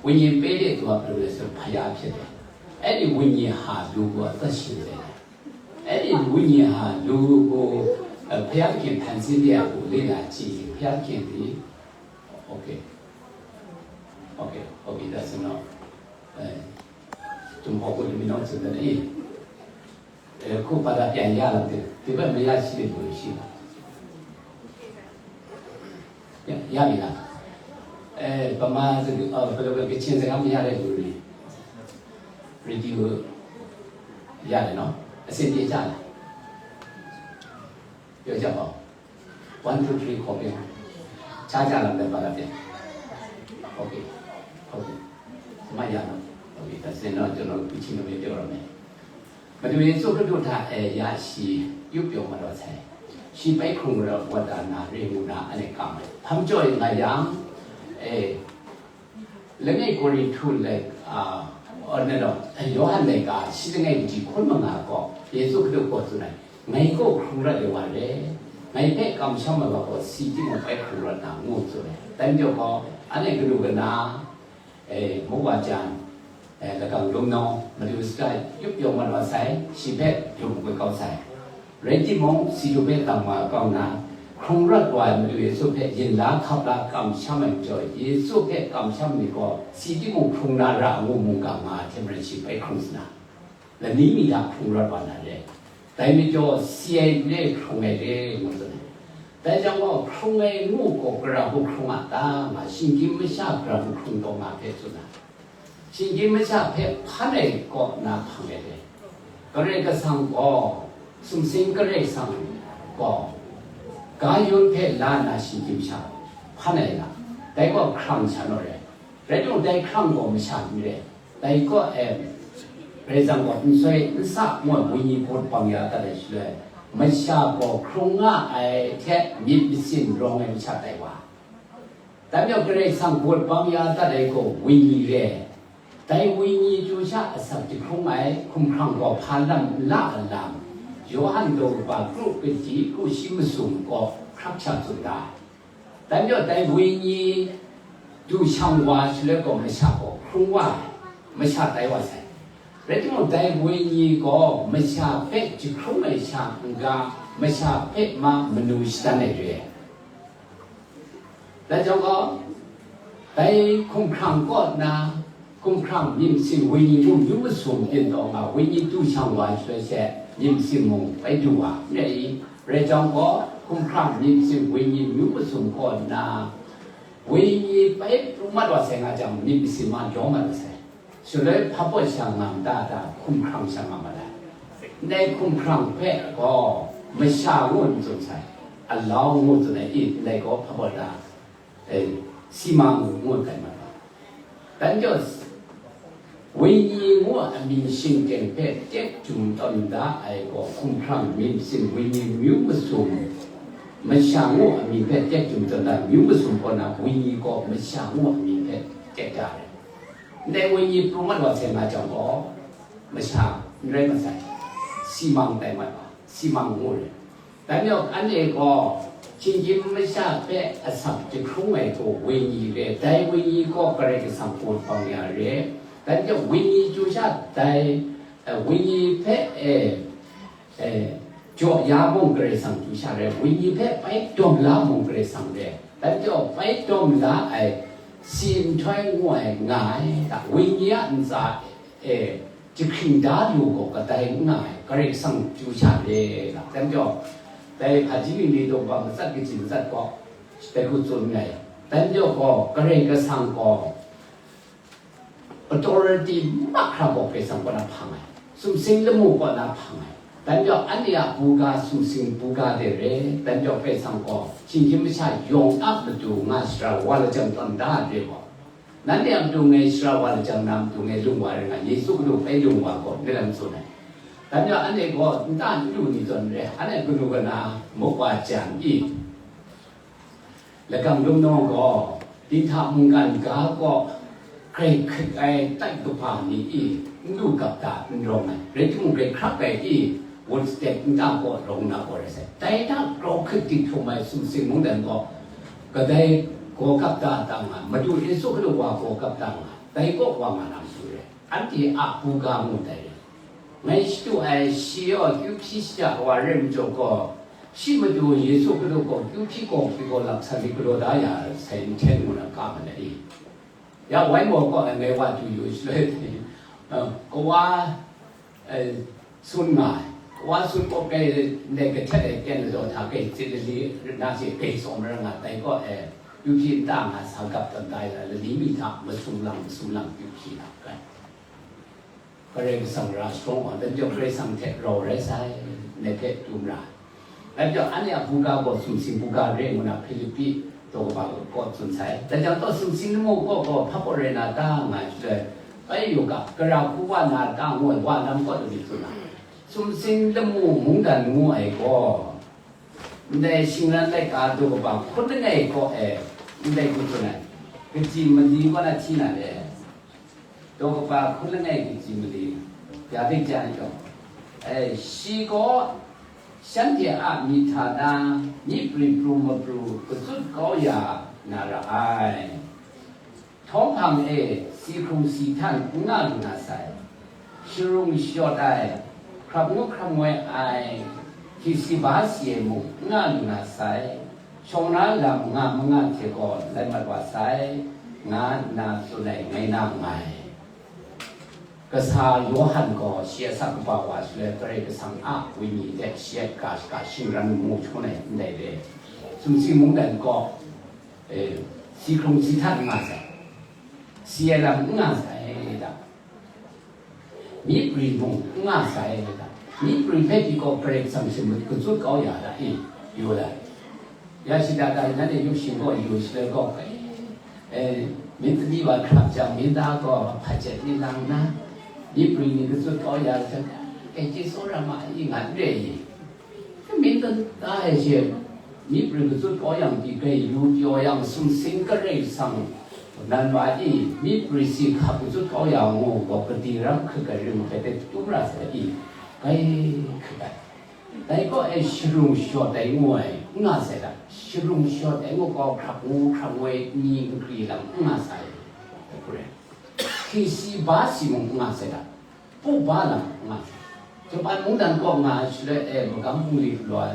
ဝိညာဉ်ပေးတဲ့သူကဘယ်လိုလဲဆိုတော့ဘုရားဖြစ်တယ်။ အဲ့ဒီဝိညာဉ်ဟာလူကိုအသက်ရှင်စေတယ်။ အဲ့ဒီဝိညာဉ်ဟာလူကို၊ အဲ၊ ဘုရားသခင်ဖန်ဆင်းတဲ့ဟာကိုလေ့လာကြည့်ရင်၊ ဘုရားသခင်သည်၊ okay, okay, okay, that's enough. အဲ၊ ကျွန်တော်ကိုလည်းမနှောင့်ယှက်နဲ့၊ အဲ၊ ခုဘာသာပြန်ရလာတယ်။ ဒီဘက်မရရှိတဲ့လူတွေရှိလား။ ရ၊ ရပြီလား။ အဲ၊ ဗမာစကား၊ အဲ၊ ဘယ်လိုပဲ၊ ကချင်စကားမရတဲ့လူတွေ၊ ရေဒီယိုရတယ်နော်။ အဆင်ပြေကြလား။ ပြောကြပါဦး။ One, two, three ခေါ်ပေး။ ချားကြလား၊ ဘယ်ပါလာပြန်။ Okay, okay. မရတော့။ Okay, ဒါဆိုရင်တော့ကျွန်တော်ခုချိန်တော့ပြောရမယ်။ မတူရင် သူ့ကတုထအဲရရှိ၊ ပြုပြောင်းမတော်ဆိုင်၊ ရှိပိုက်ခုံတော်ဝတ္တနာရေမူနာ အနေကမ်း၊ ဖမ်းကြော်ရင်ငါရံ၊ အဲ၊ လက်ငယ်ကိုရီထုတ်လိုက်၊ အာ၊ Aw, na law, Yawhan laika shi langai kaji hkun manga gaw, Yesu Hkristu gaw tsun ai, "Ngai gaw hkrung rawt ai wa re, ngai hpe kamsham ai wa gaw si timung bai hkrung rawt na," ngu tsun ai. Dai majaw gaw, anhte kanu kana, e, muk wa jan, e, lagang lum nawng, madu sata yup yawng mat wa sai, shi hpe yu makoi kau sai. Rai timung, si du hpe tam wa kau nna, hkrung rawt wa ai Madu Yesu hpe yin la hkap la kamsham ai majaw, Yesu hpe kamsham ni gaw, si timung hkrung na ra ngu mungga nga ai hte maren shi bai hkrung sa na, lani mi hta hkrung rawt wa na re. Dai majaw, si ai re, hkrung ai re, ngu tsun ai. Dai jang gaw, hkrung ai ngu gaw, gara hku hkrung a ta, nga, shinggyim masha gara hku hkrung taw nga hpe tsun ai. Shinggyim masha hpe hpan ai kaw na hpang ai re. Karai Kasang gaw, sumsing Karai Kasang gaw, ga yun hpe la nna shinggyim masha hpan ai na, dai gaw hkrang sha naw re. Rai timung, dai hkrang gaw masha n re. Dai kaw e, Karai Kasang gaw n soi n sa ngu ai wenyi hkut bang ya dat ai shaloi, masha gaw hkrung nga ai hte myit masin rawng ai masha tai wa. Dai majaw, Karai Kasang hkut bang ya dat ai gaw wenyi re. Dai wenyi chyu sha asak jahkrung ai hkumhkrang gaw hpa lam n la a lam, Yawhan daw kaba kru kaji kru shi masum gaw hkrak sha tsun da ai. Dai majaw, dai wenyi du shang wa shaloi gaw masha gaw hkrung wa ai, masha tai wa sai. Rai timung, dai wenyi gaw masha hpe jahkrung ai sha n-ga, masha hpe ma manu shadan ai re ai. Dai jang gaw, dai hkumhkrang kaw nna, hkumhkrang myit masin wenyi mung myu masum byin taw nga, wenyi du shang wa ai shaloi she, myit masin mung bai du wa, n rai i? Rai jang gaw, hkumhkrang myit masin wenyi myu masum kaw nna, wenyi bai pru mat wa sai nga jang, myit masin ma jaw mat wa sai. Shaloi hpa baw sha nga ma ta, hkumhkrang sha nga ma ta? Ndai hkumhkrang hpe gaw masha ngu n tsun sai, alau ngu tsun ai i? Ndai gaw hpa baw ta, e, simang ngu tai mat ga. Dai majaw, wenyi ngu a amying shingteng hpe tek jum tawn da ai gaw hkumhkrang myit masin wenyi myu masum, masha ngu a mying hpe tek jum tawn da myu masum kaw na wenyi gaw masha ngu a mying hpe tek da ai. Ndai wenyi pru mat wa sai nga jang gaw, masha n rai masai, simang tai mat wa, simang ngu re. Dai majaw, anhte gaw, shinggyim masha hpe asak jahkrung ai gaw wenyi re, dai wenyi gaw Karai Kasang hkut bang ya re. Dai majaw, wenyi chyu sha dai, eh, wenyi hpe, eh, eh, jaw ya mung Karai Kasang chyu sha re, wenyi hpe bai dawm la mung Karai Kasang re. Dai majaw, bai dawm la ai si nhtoi ngu ai nga ai, wenyi a ntsa e jahkring da lu gaw kadai n nga ai, Karai Kasang chyu sha re. Dai majaw, dai hpaji ni ni daw kaba matsat kaji matsat gaw, dai hku tsun nngai. Dai majaw gaw, Karai Kasang gaw authority mahkra gaw Karai Kasang kaw na hpang ai, sumsing lamu kaw na hpang ai. Dai majaw, anhte a buga sumsing buga de re. Dai majaw, Karai Kasang gaw shinggyim masha yawng a matu nga shara wa lajang tawn da re gaw, nanhte a matu ngai shara wa lajang, na matu ngai lung wa rai nga, Yesu Hkristu bai lung wa gaw, ni lam tsun ai. Dai majaw, anhte gaw nta n lu ni zawn re, anhte kanu kana muk wa jan i? Lagang lum nawng gaw, dinghta mungkan ga kaw grai hkrit ai tai kaba ni i, n lu gap ta n rawng ai, rai timung, grai hkrak ai i, wut stek nta kaw rawng na gaw rai sai. Dai hta grau hkrit dinghtum ai sumsing mungdan gaw, kadai gaw gap ta ta nga, Madu Yesu Hkristu wa gaw gap ta nga, dai kaw wa nga na matu re. Anhte a buga ngu dai re. Ngai shadu ai shi yaw kyu hpyi shada wa re majaw gaw, shi matu Yesu Hkristu gaw kyu hpyi gaw hpyi gaw laksan mi galaw da ya sai, nhten ngu na ka ma na i? Ya wai maw kaw ai ngai wa du yu shaloi, eh, kawa, eh, sun nga ai. Kawa sun kaw kai ndai kahtet ai ten ladaw hta kai tsit lali na she kai tsawm ra nga, dai kaw e, kyu hpyi nta nga sa gap tawn da ya, lani mi hta masum lang, masum lang kyu hpyi na kai. Karai Kasang ra sharawng wa, dai majaw Karai Kasang hte rau rai sai, ngai hpe dum ra. Dai majaw, anhte a buga gaw sumsing buga re ngu na Hpilipi daw kaba kaw tsun sai. Dai jang gaw, sumsing lamu kaw gaw hpa kaw rai na ta, nga ai shaloi, bai yu ga, gara hku wa na ta ngu ai wa lam kaw lani tsun ai. Sumsing lamu mungdan ngu ai gaw, ndai shingran laika daw kaba hkun langai kaw e, ndai hku tsun ai. Kaji mali kaw na hti na le, Daw kaba hkun langai kaji mali, ya ding jan yawng, e, shi gaw shanhte a myit hta na myi pri pru mapru kachyut kau ya na ra ai. Htawng hpang e si hkrung si htan n nga lu na sai, sharung shawt ai, hkrap ngu hkrap ngoi ai, hti si ba si e mung n nga lu na sai, shawng na lam nga ma nga hte gaw lai mat wa sai, nga nna tsun ai ngai na nngai. Kasa Yawhan gaw shi a asak kaba wa shaloi Karai Kasang a Wenyi hte shi a ga shaga shingran mu hkrum ai ndai re. Sumsing mungdan gaw, eh, si hkrung si htan n nga sai, si ai lam n nga sai da. Myi pri mung n nga sai da. Myi pri hpe pyi gaw Karai Kasang shamut kachyut kau ya da i, yu da. Ya shada da nanhte yawng shing gaw yu shaloi gaw, eh, eh, myit tadi wa hkrap jang, myit da gaw hpajet ni lang na, myi pri ni kachyut kau ya jang, eh, chye tsawra ma i, nga n re i. Myit da ai she, myi pri kachyut kau yang pyi grai yu pyaw yang, sumsing Karai Kasang nan wa i, myi pri si hkap kachyut kau ya ngu gaw, kadi ram hkrit ai ring hpe tum ra sai i, grai hkrit ai. Dai gaw e sharung shawt ai ngu ai, n nga sai da. Sharung shawt ai ngu gaw hkrap ngu hkrap ngoi ni nkri lam n nga sai. Hti si ba si mung n nga sai da. Pu ba lam n nga sai. Japan mungdan kaw nga ai shaloi e magam hpung li loi.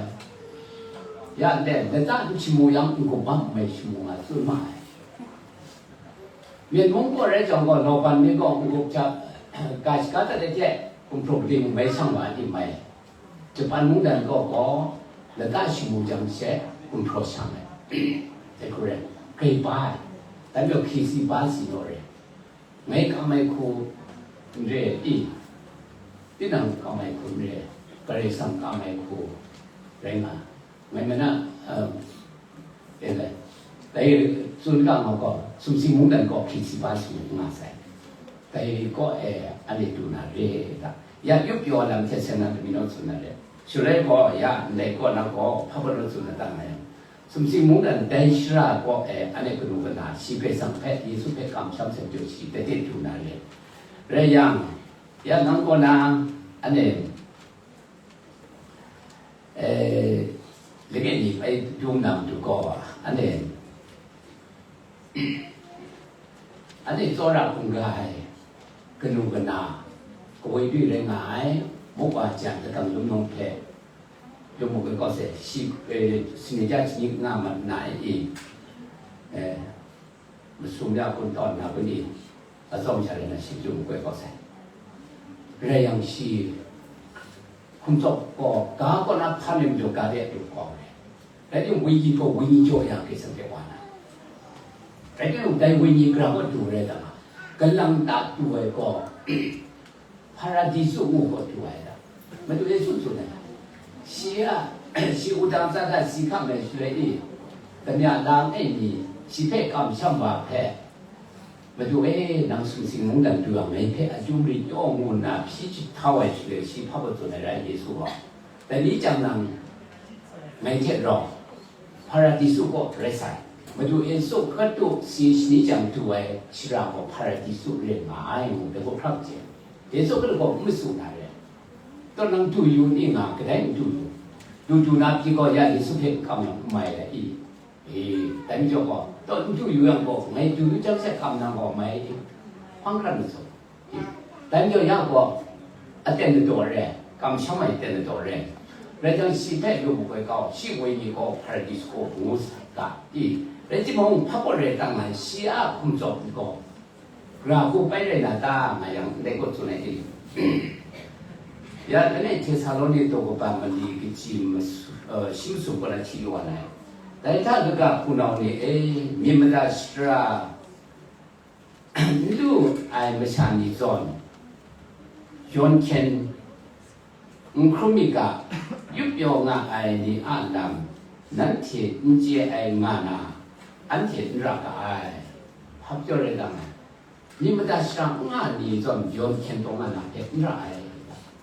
Ya nde, lata n shamu yang n gup bam mai shamu nga tsun ma ai. Myen mung kaw rai jang gaw, Laban mi gaw n gup jap, ga shaga dat ai hte, gumhpraw kaning mai shang wa ai ni mai. Japan mungdan kaw gaw, lata shamu jang she, gumhpraw shang ai. Dai hku rai, grai ba ai. Dan gaw hki si ba si naw re. Ngai kam ai hku n re i, tinang kam ai hku n re, Karai Kasang kam ai hku rai nga. Ngai mana, um, e le, dai tsun ga ma gaw, sumsing mungdan gaw hki si ba si nga sai. Dai gaw e, anhte du na re da. Ya yup pyaw lam hte seng na, mi naw tsun na re. Shaloi gaw, ya ndai kaw na gaw, hpa gaw naw tsun na ta nga yang, sumsing mungdan dai shara kaw e, anhte kanu kana, shi Karai Kasang hpe, Yesu hpe kamsham sai majaw shi, dai hte du na re. Rai yang, ya nang kaw na, anhte, eh, langai ni bai dung na matu gaw, anhte, anhte tsawra hkungga ai, kanu kana, kawoi dwi rai nga ai, muk wa jan, latang lumnung hpe, yawng mu kau sai, shi, eh, sini ja shani nga mat na ai i, eh, masum ya kun tawn na kun i, atsawm sha rai na shi yawng mu kau sai. Rai yang shi, hkum tsawp gaw, ga kaw na hpan ai majaw ga de du kau ai. Rai timung, wenyi gaw wenyi jaw ya Karai Kasang hte wa na. Rai timung, dai wenyi gara kaw du rai ta nga, galang ta du ai gaw, Hparadisu ngu gaw du ai da. Madu Yesu tsun ai. Shi a, shi wudang tsat ai si hkam ai shaloi i, damya lang e ni, shi hpe kamsham wa hpe, Madu e, nang sumsing mungdan du yang, ngai hpe akyu marit taw ngu nna hpyi jahtau ai shaloi, shi hpa baw tsun ai rai, Yesu gaw. Dai ni chyang nang, ngai hte rau, Hparadisu kaw rai sai. Madu Yesu Hkristu si shani jang du ai shara gaw Hparadisu rai nga ai ngu, dai gaw hprang chye. Yesu Hkristu gaw n matsun na re. Taw nang du yu ni nga, kadai n du yu. Du du na pyi gaw ya Yesu hpe n kam yang n mai ai i? E, dai majaw gaw, taw n du yu yang gaw, ngai du yu jang she kam nang gaw mai i? Hpang hkran matsun. Dai majaw ya gaw, aten ladaw re, kamsham ai aten ladaw re. Rai jang, shi hpe lu makoi kau, shi wenyi gaw Hparadisu kaw ngu sai ga, i, rai timung, hpa kaw rai tang ai, shi a hkum tsawp gaw, gara hku bai rai na ta, nga yang, ndai gaw tsun ai i. Ya, langai Htesaloni daw kaba mali kaji masu-, eh, shi masum kaw na hti yu wa ai. Dai hta kaga hpunau ni e, myit mada shara, n lu ai masha ni zawn, yawn hkyen n hkrum mi ga, yup pyaw nga ai ni a lam, nanhte n chye ai nga na, anhte n ra ga ai. Hpa majaw rai nga ai? Myit mada shara n nga ni zawn yawn hkyen taw nga na hpe n ra ai.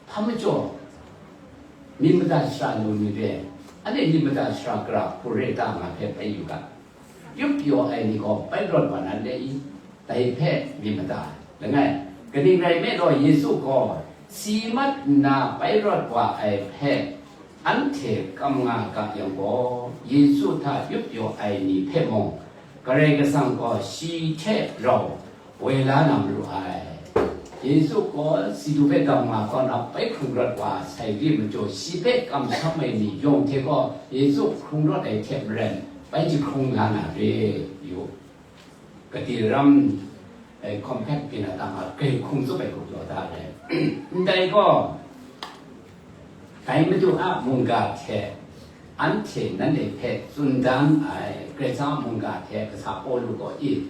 Hpa majaw, myit mada shara lu ni re, anhte myit mada shara gara hku re ta nga hpe bai yu ga. Yup pyaw ai ni gaw bai rawt wa na le i? Dai hpe myit mada ai. Langai, Kaning rai nme law, Yesu gaw si mat nna pai rawt wa ai hpe anhte kam nga ga yang gaw, Yesu hta yup pyaw ai ni hpe mung, Karai Kasang gaw shi hte rau woi la na maru ai. Yesu gaw si du hpe kam nga kau na bai hkrung rawt wa sai re majaw, shi hpe kamsham ai ni yawng hte gaw Yesu hkrung rawt ai hte maren bai jahkrung la na re yu. Kati ram, eh, compact pyi na ta nga, grai hkrung tsup ai hku jaw da ai. Ndai gaw, dai Madu a mungga hte anhte nanhte hpe tsun dan ai, Karai Kasang a mungga hte kasa Pawlu gaw i,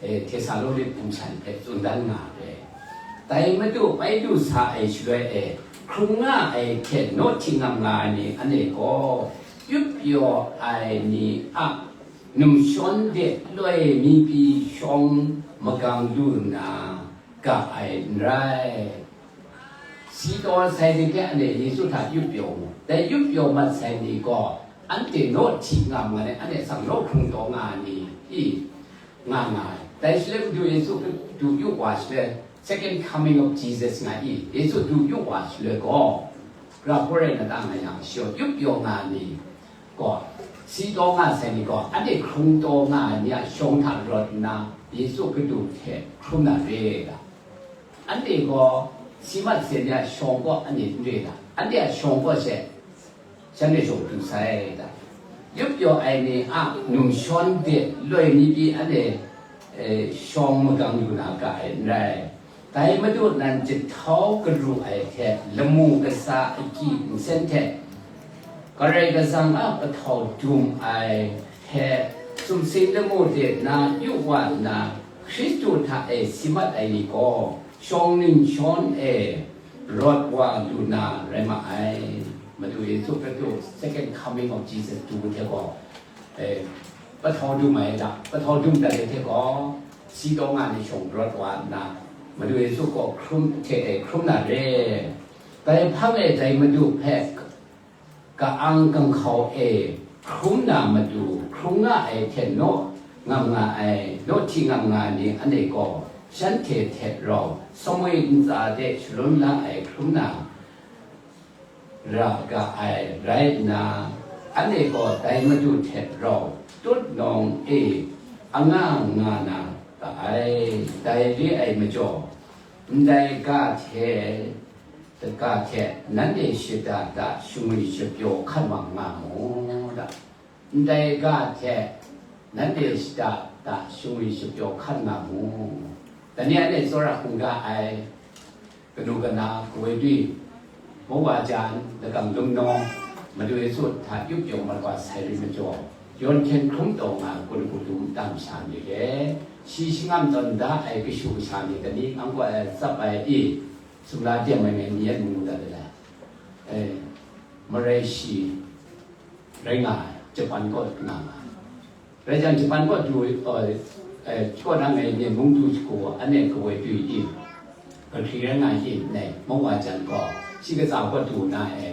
eh, Htesaloni hpung shan hpe tsun dan nga ai. Dai Madu bai du sa ai shaloi e, hkrung nga ai hte naw hti ngam nga ai ni anhte gaw, yup pyaw ai ni a numshawn de loi mi pyi shawng magang lu nna ga ai n rai. Si taw sai ni hte anhte Yesu hta yup pyaw mu. Dai yup pyaw mat sai ni gaw, anhte naw hti nga ma ai, anhte sang naw hkrung taw nga ai ni i nga nga ai. Dai shaloi Madu Yesu du yu wa shaloi, second coming of Jesus nga i, Yesu du yu wa shaloi gaw, grahpawr rai na ta nga yang, shi gaw yup pyaw nga ai ni gaw, si taw nga sai ni gaw, anhte hkrung taw nga ai ni a shawng hta rawt nna, Yesu Madu hte hkrum na re ga. Anhte gaw si mat sai ni a shawng gaw anhte n re ga. Anhte a shawng gaw she, shanhte shawng du sai ga. Yup pyaw ai ni a numshawn de loi mi pyi anhte, eh, shawng magang lu na ga ai n rai. Dai Madu nan jahtau garu ai hte lamu kasa agyi nsen hte, Karai Kasang a kahtau dum ai hte sumsing lamu de na yu wa nna, Hkristu hta e si mat ai ni gaw shawng ning shawn e rawt wa lu na rai ma ai. Madu Yesu Hkristu, second coming of Jesus du hte gaw, eh, pahtau dum ai da, pahtau dum dat ai hte gaw, si taw nga ni shawng rawt wa nna, Madu Yesu gaw hkrum hte e hkrum na re. Dai hpang e dai Madu hpe ka-ang ganghkau e hkrum na matu, hkrum nga ai hte naw ngam nga ai, naw hti ngam nga ai ni anhte gaw, shanhte hte rau samwi ntsa de shalun la ai hkrum na ra ga ai rai nna, anhte gaw dai Madu hte rau tut nawng e anga nga na ga ai. Dai re ai majaw, ndai ga hte, ga hte nanhte shada da shangwi shapyaw hkan wa nga mu da. Ndai ga hte nanhte shada da shangwi shapyaw hkan nga mu. Dai ni anhte tsawra hkungga ai, kanu kana, kawoi dwi, mungwa jan, lagam lum nawng, Madu Yesu hta yup yawng mat wa sai rai majaw, yawn hkyen hkrum taw nga kun hku dum tam sha myit dai. Shi shingam tawn da ai kashu kasha myit dai ni, ang gaw ai tsap ai i, sumla dem ai myit ni yan mu dat ai. Eh, marai shi rai nga ai, Japan kaw na nga ai. Rai jang, Japan kaw du, eh, eh, kaw na ngai ne mung du shagu, anhte kawoi du i, kahkri rai nga i, nai, mung wa jan gaw, shi katsa kaw du na e,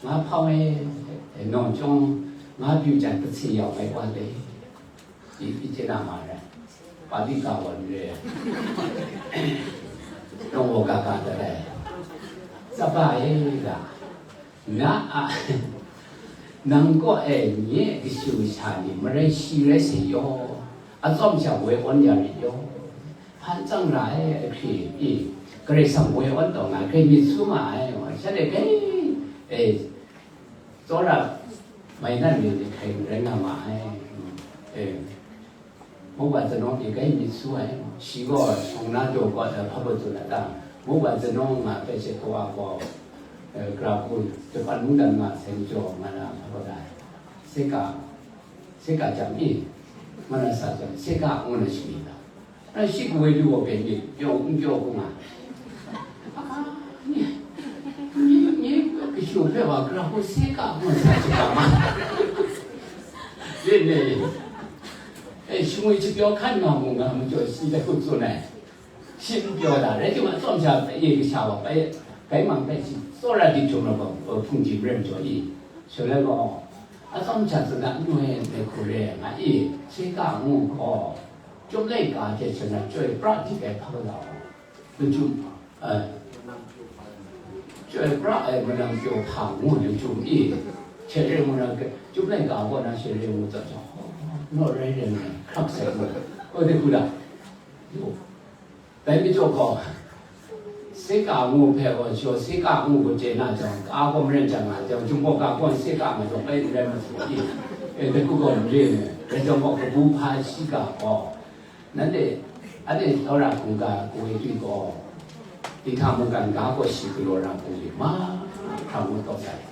nga hpau e, eh, nawng chyawng, nga byu jan, kahse yau ai wa le, i, i chye na ma rai, pa di ka wa re, nawng wa ga ga da rai, tsaba e ga, Na a, nang kaw e nye kashu kasha ni marai shi rai se yaw, atsawm sha woi awn ya rit yaw, hpan tsang ra ai ahkri i, Karai Kasang woi awn taw nga, grai myit su ma ai, shanhte grai, e, tsawra mai nan myit ni hkrai rai nga ma ai, e. Mungkan zanawng e grai myit su ai, shi gaw shawng na jaw kawt ai hpa baw tsun ai ta? Mungkan zanawng nga hpe she kawa gaw, eh, gara hku Japan mungdan nga sai majaw nga na hpa baw da ai. Seka, seka jam i, nga na sa jam, seka ngu na shi myit ta? Na shi kawoi du gaw hpe myit pyaw n pyaw hku nga. Aka, nye, nye, nye kashu hpe wa gara hku seka ngu na sa shi ga ma. Ye, ye, ye. E, shingwi shapyaw hkan nga mu nga majaw shi dai hku tsun ai. Shi n pyaw da, rai timung, atsawm sha bai e kasha wa bai, bai mang bai shi, tsawra di htum na gaw, hpung jim rai majaw i, shaloi gaw, atsawm sha tsun na n noi ai hku re nga i, seka ngu gaw, chyum laika hte shangai chyoi pra di ai hpa ga gaw, Lachyum, eh, chyoi pra ai manam pyaw hpa ngu lachyum i, shaloi ngu na, chyum laika kaw na shaloi ngu tsap jang, naw rai rai ngai, hkrak sai ngu, kau de hku la, yu. Dai majaw gaw, sika ngu hpe gaw, shaw sika ngu gaw chye na jang, ka gaw maren jang nga jang, Jinghpaw ka gaw sika nga jang, bai n rai ma su i, e, dai hku gaw n re ai, rai jang gaw, kabu hpa shiga gaw, Nanhte, anhte tsawra hkungga kawe twi gaw, Dinghta mungkan ga kaw shi galaw ra hpung lit mahkra ngu tawt ai.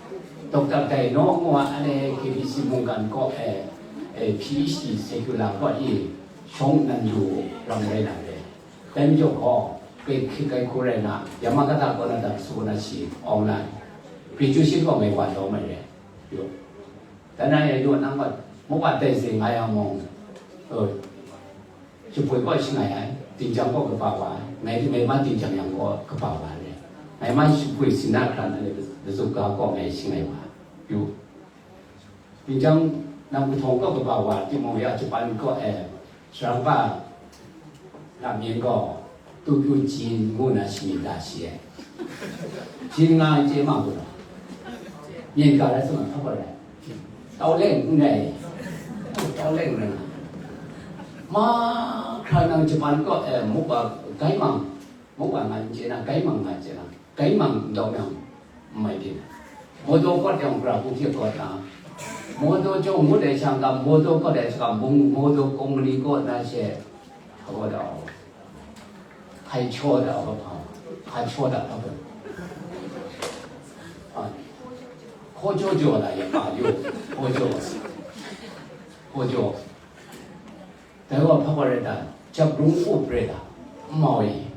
Dokta Dainaw ngu a, anhte K B C mungkan kaw e, e, P H D circular kaw i shawng nan lu ram rai na re. Dai majaw gaw, kai hkrit kai hku rai na, Yamagata kaw na dang su na shi awng na, graduation kaw ngai wa lawm ai re. Yo. Dan na e, yo, nang gaw, muk wa tai se nga yang mung, e, Shapoi kaw shangai ai, Dingjang kaw kaba wa ai, ngai, ngai ma Dingjang yang kaw kaba wa ai. Ngai ma Shapoi Sinda hkra na le, Lazuk ga kaw ngai shangai wa ai. Yu. Dingjang nam kahtawng kaw kaba wa ai, timung ya Japan kaw e, Sharangpa lam yin gaw, Tokyo Jin ngu na shamin da shi ai. Jin nga ai chye ma gu law. Myen ga rai sa ma hpa rai. Tau leng n rai. Tau leng n rai. Mahkra nang Japan kaw, e, muk wa, gaimang, muk wa nga n chye na, gaimang nga chye na, gaimang n tau yang, n mai byin. Modo kawt yang, pra hku hte kawt na, Modo chyawm ngut ai shang ga, Modo kawt ai shang ga, Modo company kawt na she, hpa kawt da. Hkaichaw da hpa, hkaichaw da hpa. A, hkawjaw jaw da ya pa yu, hkawjaw. Hkawjaw. Dai wa hpa wa rai ta, jap rung up rai ta, n mau i.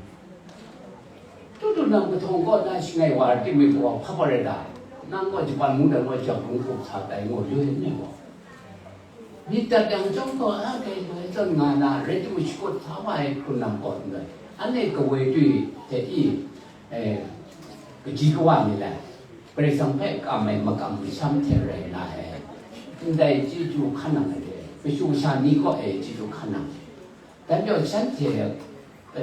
Tutu nang kahtawng kaw na shangai wa ai timung gaw hpa wa rai ta, nang gaw Japan mung dan gaw jap rung up sa tai ngu yu ai ni gaw. Myit dat yang chyawm gaw, a, kai loi zawn nga na, rai timung, shakut sa wa ai hkrun lam gaw n rai. Anhte kawe twi hte i, e, kaji kawa mi lai, Karai Kasang hpe kam ai makam masham hte rai na ai. Ndai chyeju hkan nang ai re, kashu kasha ni kaw e chyeju hkan nang ai. Dan majaw shanhte, e,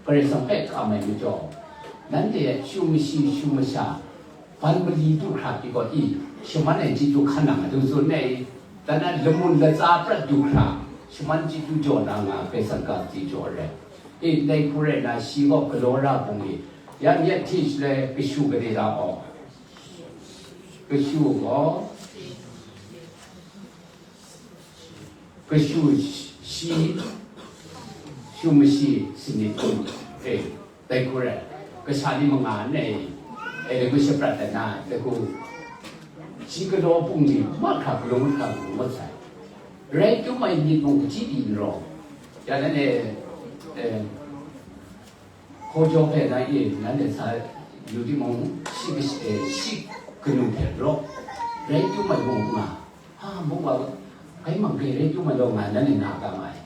Karai Kasang hpe kam ai majaw, nanhte shu mashi shu masha, ban mali du hkra pyi gaw i, shaman ai chyeju hkan nang a du tsun ai, dan na lamun latsa prat du hkra, shaman chyeju jaw na nga ai, Karai Kasang ga chyeju rai. E, ndai hku rai na, shi gaw galaw ra hpung i, yan yet hti shaloi kashu gade da aw, kashu gaw, kashu shi, shu mashi sanit hkun, e, dai hku rai, kasha ni manga nai, e, dai hku shaprat dat na, dai hku, shi galaw hpung ni mahkra galum mahkra galum ngut sai. Rai chyum ai myit mung kaji pyi n rawng, ya nan e, e, Hkawjaw hpe na e nanhte sa yu timung, shi kashi, e, shi kanu hte raw, rai chyum ai mung nga, ha, mung wa, gaimang gai rai chyum ai law nga, nanhte na ga nga ai.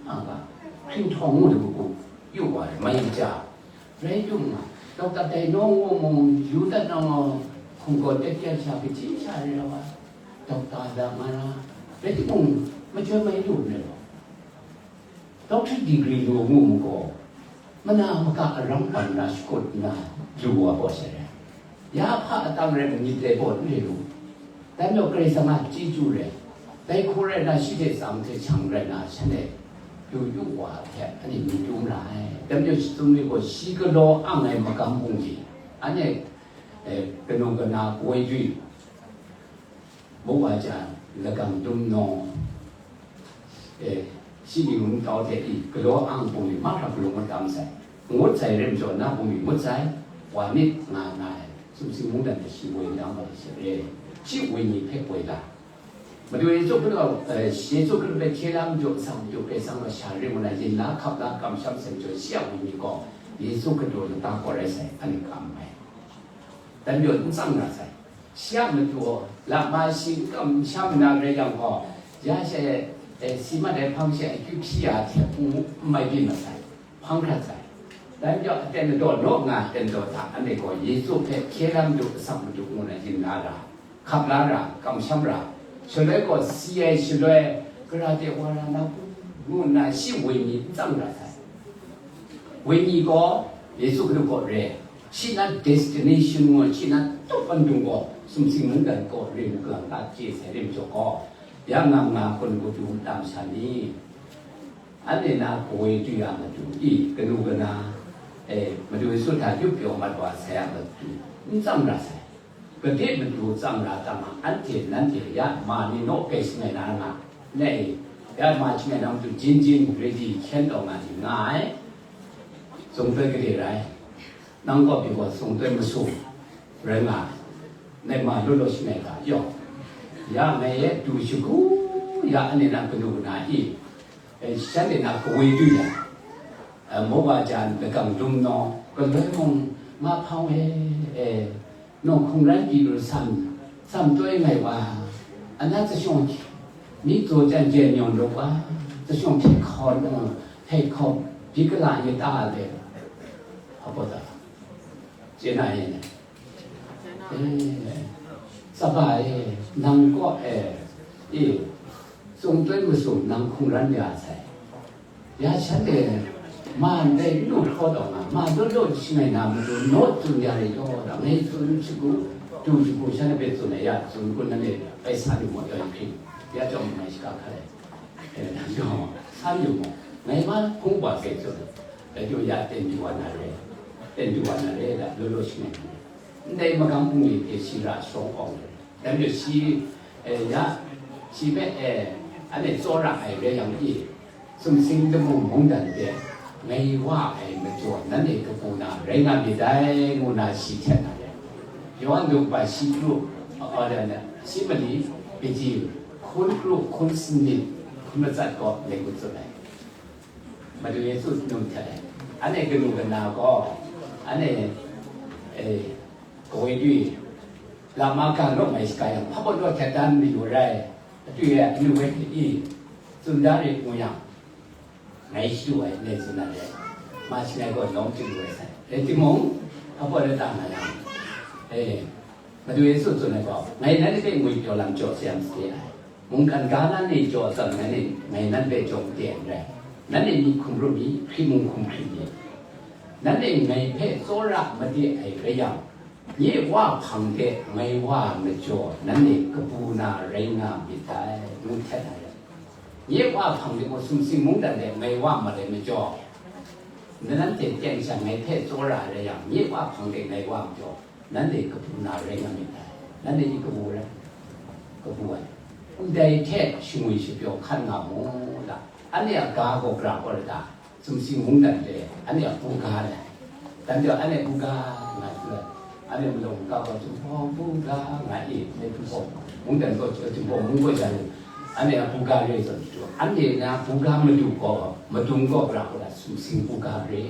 Nga ga, hkringhtawng ngu de, kabu yu wa ai, mai ja, rai chyum nga, Dokta Dainaw ngu mung, yu dat na nga, hkunggaw tet ya sha, kaji sha rai wa, Dokta da nga na, rai timung, majoi mai lu nme law. Doctorate degree lu ngu mu gaw, mana maka aram ban na shakut nna lu wa gaw sha re. Ya hpa atang rai myit dai gaw n re lu. Dai majaw Karai Kasang a chyeju rai, dai hku rai na shi hte tsang hte shang rai na shanhte yu yu wa hte anhte myit yu mara ai. Dai majaw shi tsun mi gaw shi galaw ang ai magam bungli, anhte, eh, kanu kana kawoi jwi, Muk wa jang, lagam dum nawng, e, shi ning lung tau hte i, galaw ang bungli mahkra galung matam sai, ngut sai rem jaw na bungli ngut sai, wa nit nga nga ai, sumsing mungdan hte shi woi na ma shi re, shi wenyi hpe woi la. Madu Yesu Hkristu, e, Yesu Hkristu hpe hkye la majaw, asak majaw, Karai Kasang masha ring ngu na yin la, hkap la, kamsham sai majaw, shi a wenyi gaw, Yesu Hkristu lata kaw rai sai, anhte kam ai. Dan majaw n tsang na sai. Shi a matu, lama shi n kamsham na rai yang gaw, ya she, e, si mat ai hpang she akyu hpyi ya hte n mai byin masai, hpang hkrat sai. Dai majaw aten ladaw naw nga, aten ladaw hta, anhte gaw Yesu hpe hkye la madu, asak madu ngu na yin la ra, hkap la ra, kamsham ra, shaloi gaw si ai shaloi, gara de wa ra na ku, ngu nna shi wenyi n tsang ra sai. Wenyi gaw Yesu Hkristu kaw re, shi na destination ngu, shi na tup pandung gaw sumsing mungdan kaw re mu galang ta chye sai re majaw gaw, ya nga nga kun kaw du tam sha ni? Anhte na kawe du ya matu i, kanu kana, e, Madu Yesu hta yup pyaw mat wa sai a matu, n tsam ra sai. Gade matu tsang ra tam a, anhte nanhte ya ma ni naw kai shangai na nga, ne, ya ma shangai na matu jin jin ready hkyen taw nga ni nga ai. Sung toi gade rai, nang kaw pyi gaw sung toi masum rai nga ai. Ngai ma law law shangai ga yaw, ya ngai e du shagu ya, ane na kanu na i, e, shanhte na kawe du ya, e, mawa jan lagang dum naw, galoi mung ma hpang e, e, Nawng hkungran pyi lu sam, sam toi ngai wa, ana tsashawng mi tsaw jan jen yawn lu wa, tsashawng hte hkaw, hte hkaw, byi kala yata le, hpa ta, chye na yin, e, tsaba e, nang kaw e, e, sung toi masum nang hkungran ya sai. Ya shanhte ma ndai n lu hkraw taw nga, ma law law shangai na matu naw tsun ya rai taw, ngai tsun shagu, du shagu, shanhte hpe tsun ai ya, tsun kun na le, bai san yu maw, ya hkring, ya chyawm ngai shaka hkrai, e, nang yawng, san yu maw, ngai ma hpung wa kai tsun, dai du ya ten du wa na re, ten du wa na re, da law law shangai na re, ndai magam bungli hpe shi ra shawng awng re. Dai majaw shi, e, ya, shi hpe, e, anhte tsawra ai rai yang i, sumsing damu mungdan de ngai wa ai majaw, nanhte kabu na rai nga myit dai, ngu na shi htet na re. Yawhan daw ba shi kru, a, a, da, da, shi mali, pyi, hkun kru, hkun sanit, hkun matsat kaw, leng kut tsun ai. Madu Yesu num htet ai. Anhte kanu kana gaw, anhte, e, kawe dwi, lama ga law mai shaga yang, hpa baw law htet dan mayu rai, atwi e, anu wet i, tsun da rit ngu yang, ngai shadu ai, ngai tsun na re, ma shangai gaw lawm chyu lu ai sai. Rai timung, hpa baw la ta nga yang, e, Madu Yesu tsun ai gaw, ngai nanhte hpe ngwipyaw lam jaw sayang sade ai. Mungkan ga nanhte jaw atsam, nanhte ngai nanhte jaw made n rai. Nanhte myit hkum ru mi, hkri mung hkum hkri mi. Nanhte ngai hpe tsawra made ai rai yang, nye Wa hpang de ngai Wa majaw nanhte kabu na rai nga myit dai, ngu htet na rai. Nye Wa hpang de gaw sumsing mungdan de ngai Wa mat ai majaw, nanhte teng sha ngai hpe tsawra ai rai yang, nye Wa hpang de ngai Wa majaw, nanhte kabu na rai nga myit dai. Nanhte i kabu rai, kabu ai. Ndai hte shingwi shapyaw hkan nga mu da. Anhte a ga gaw gara gaw ra ta? Sumsing mungdan hte anhte a buga dai. Dan de anhte buga nga tu ai. Anhte malawng ga gaw Jinghpaw buga nga i, anhte Jinghpaw mungdan gaw Jinghpaw mung gaw jan, anhte a buga re zawn tu. Anhte na buga madu gaw, madung gaw gara gaw ra? Sumsing buga re.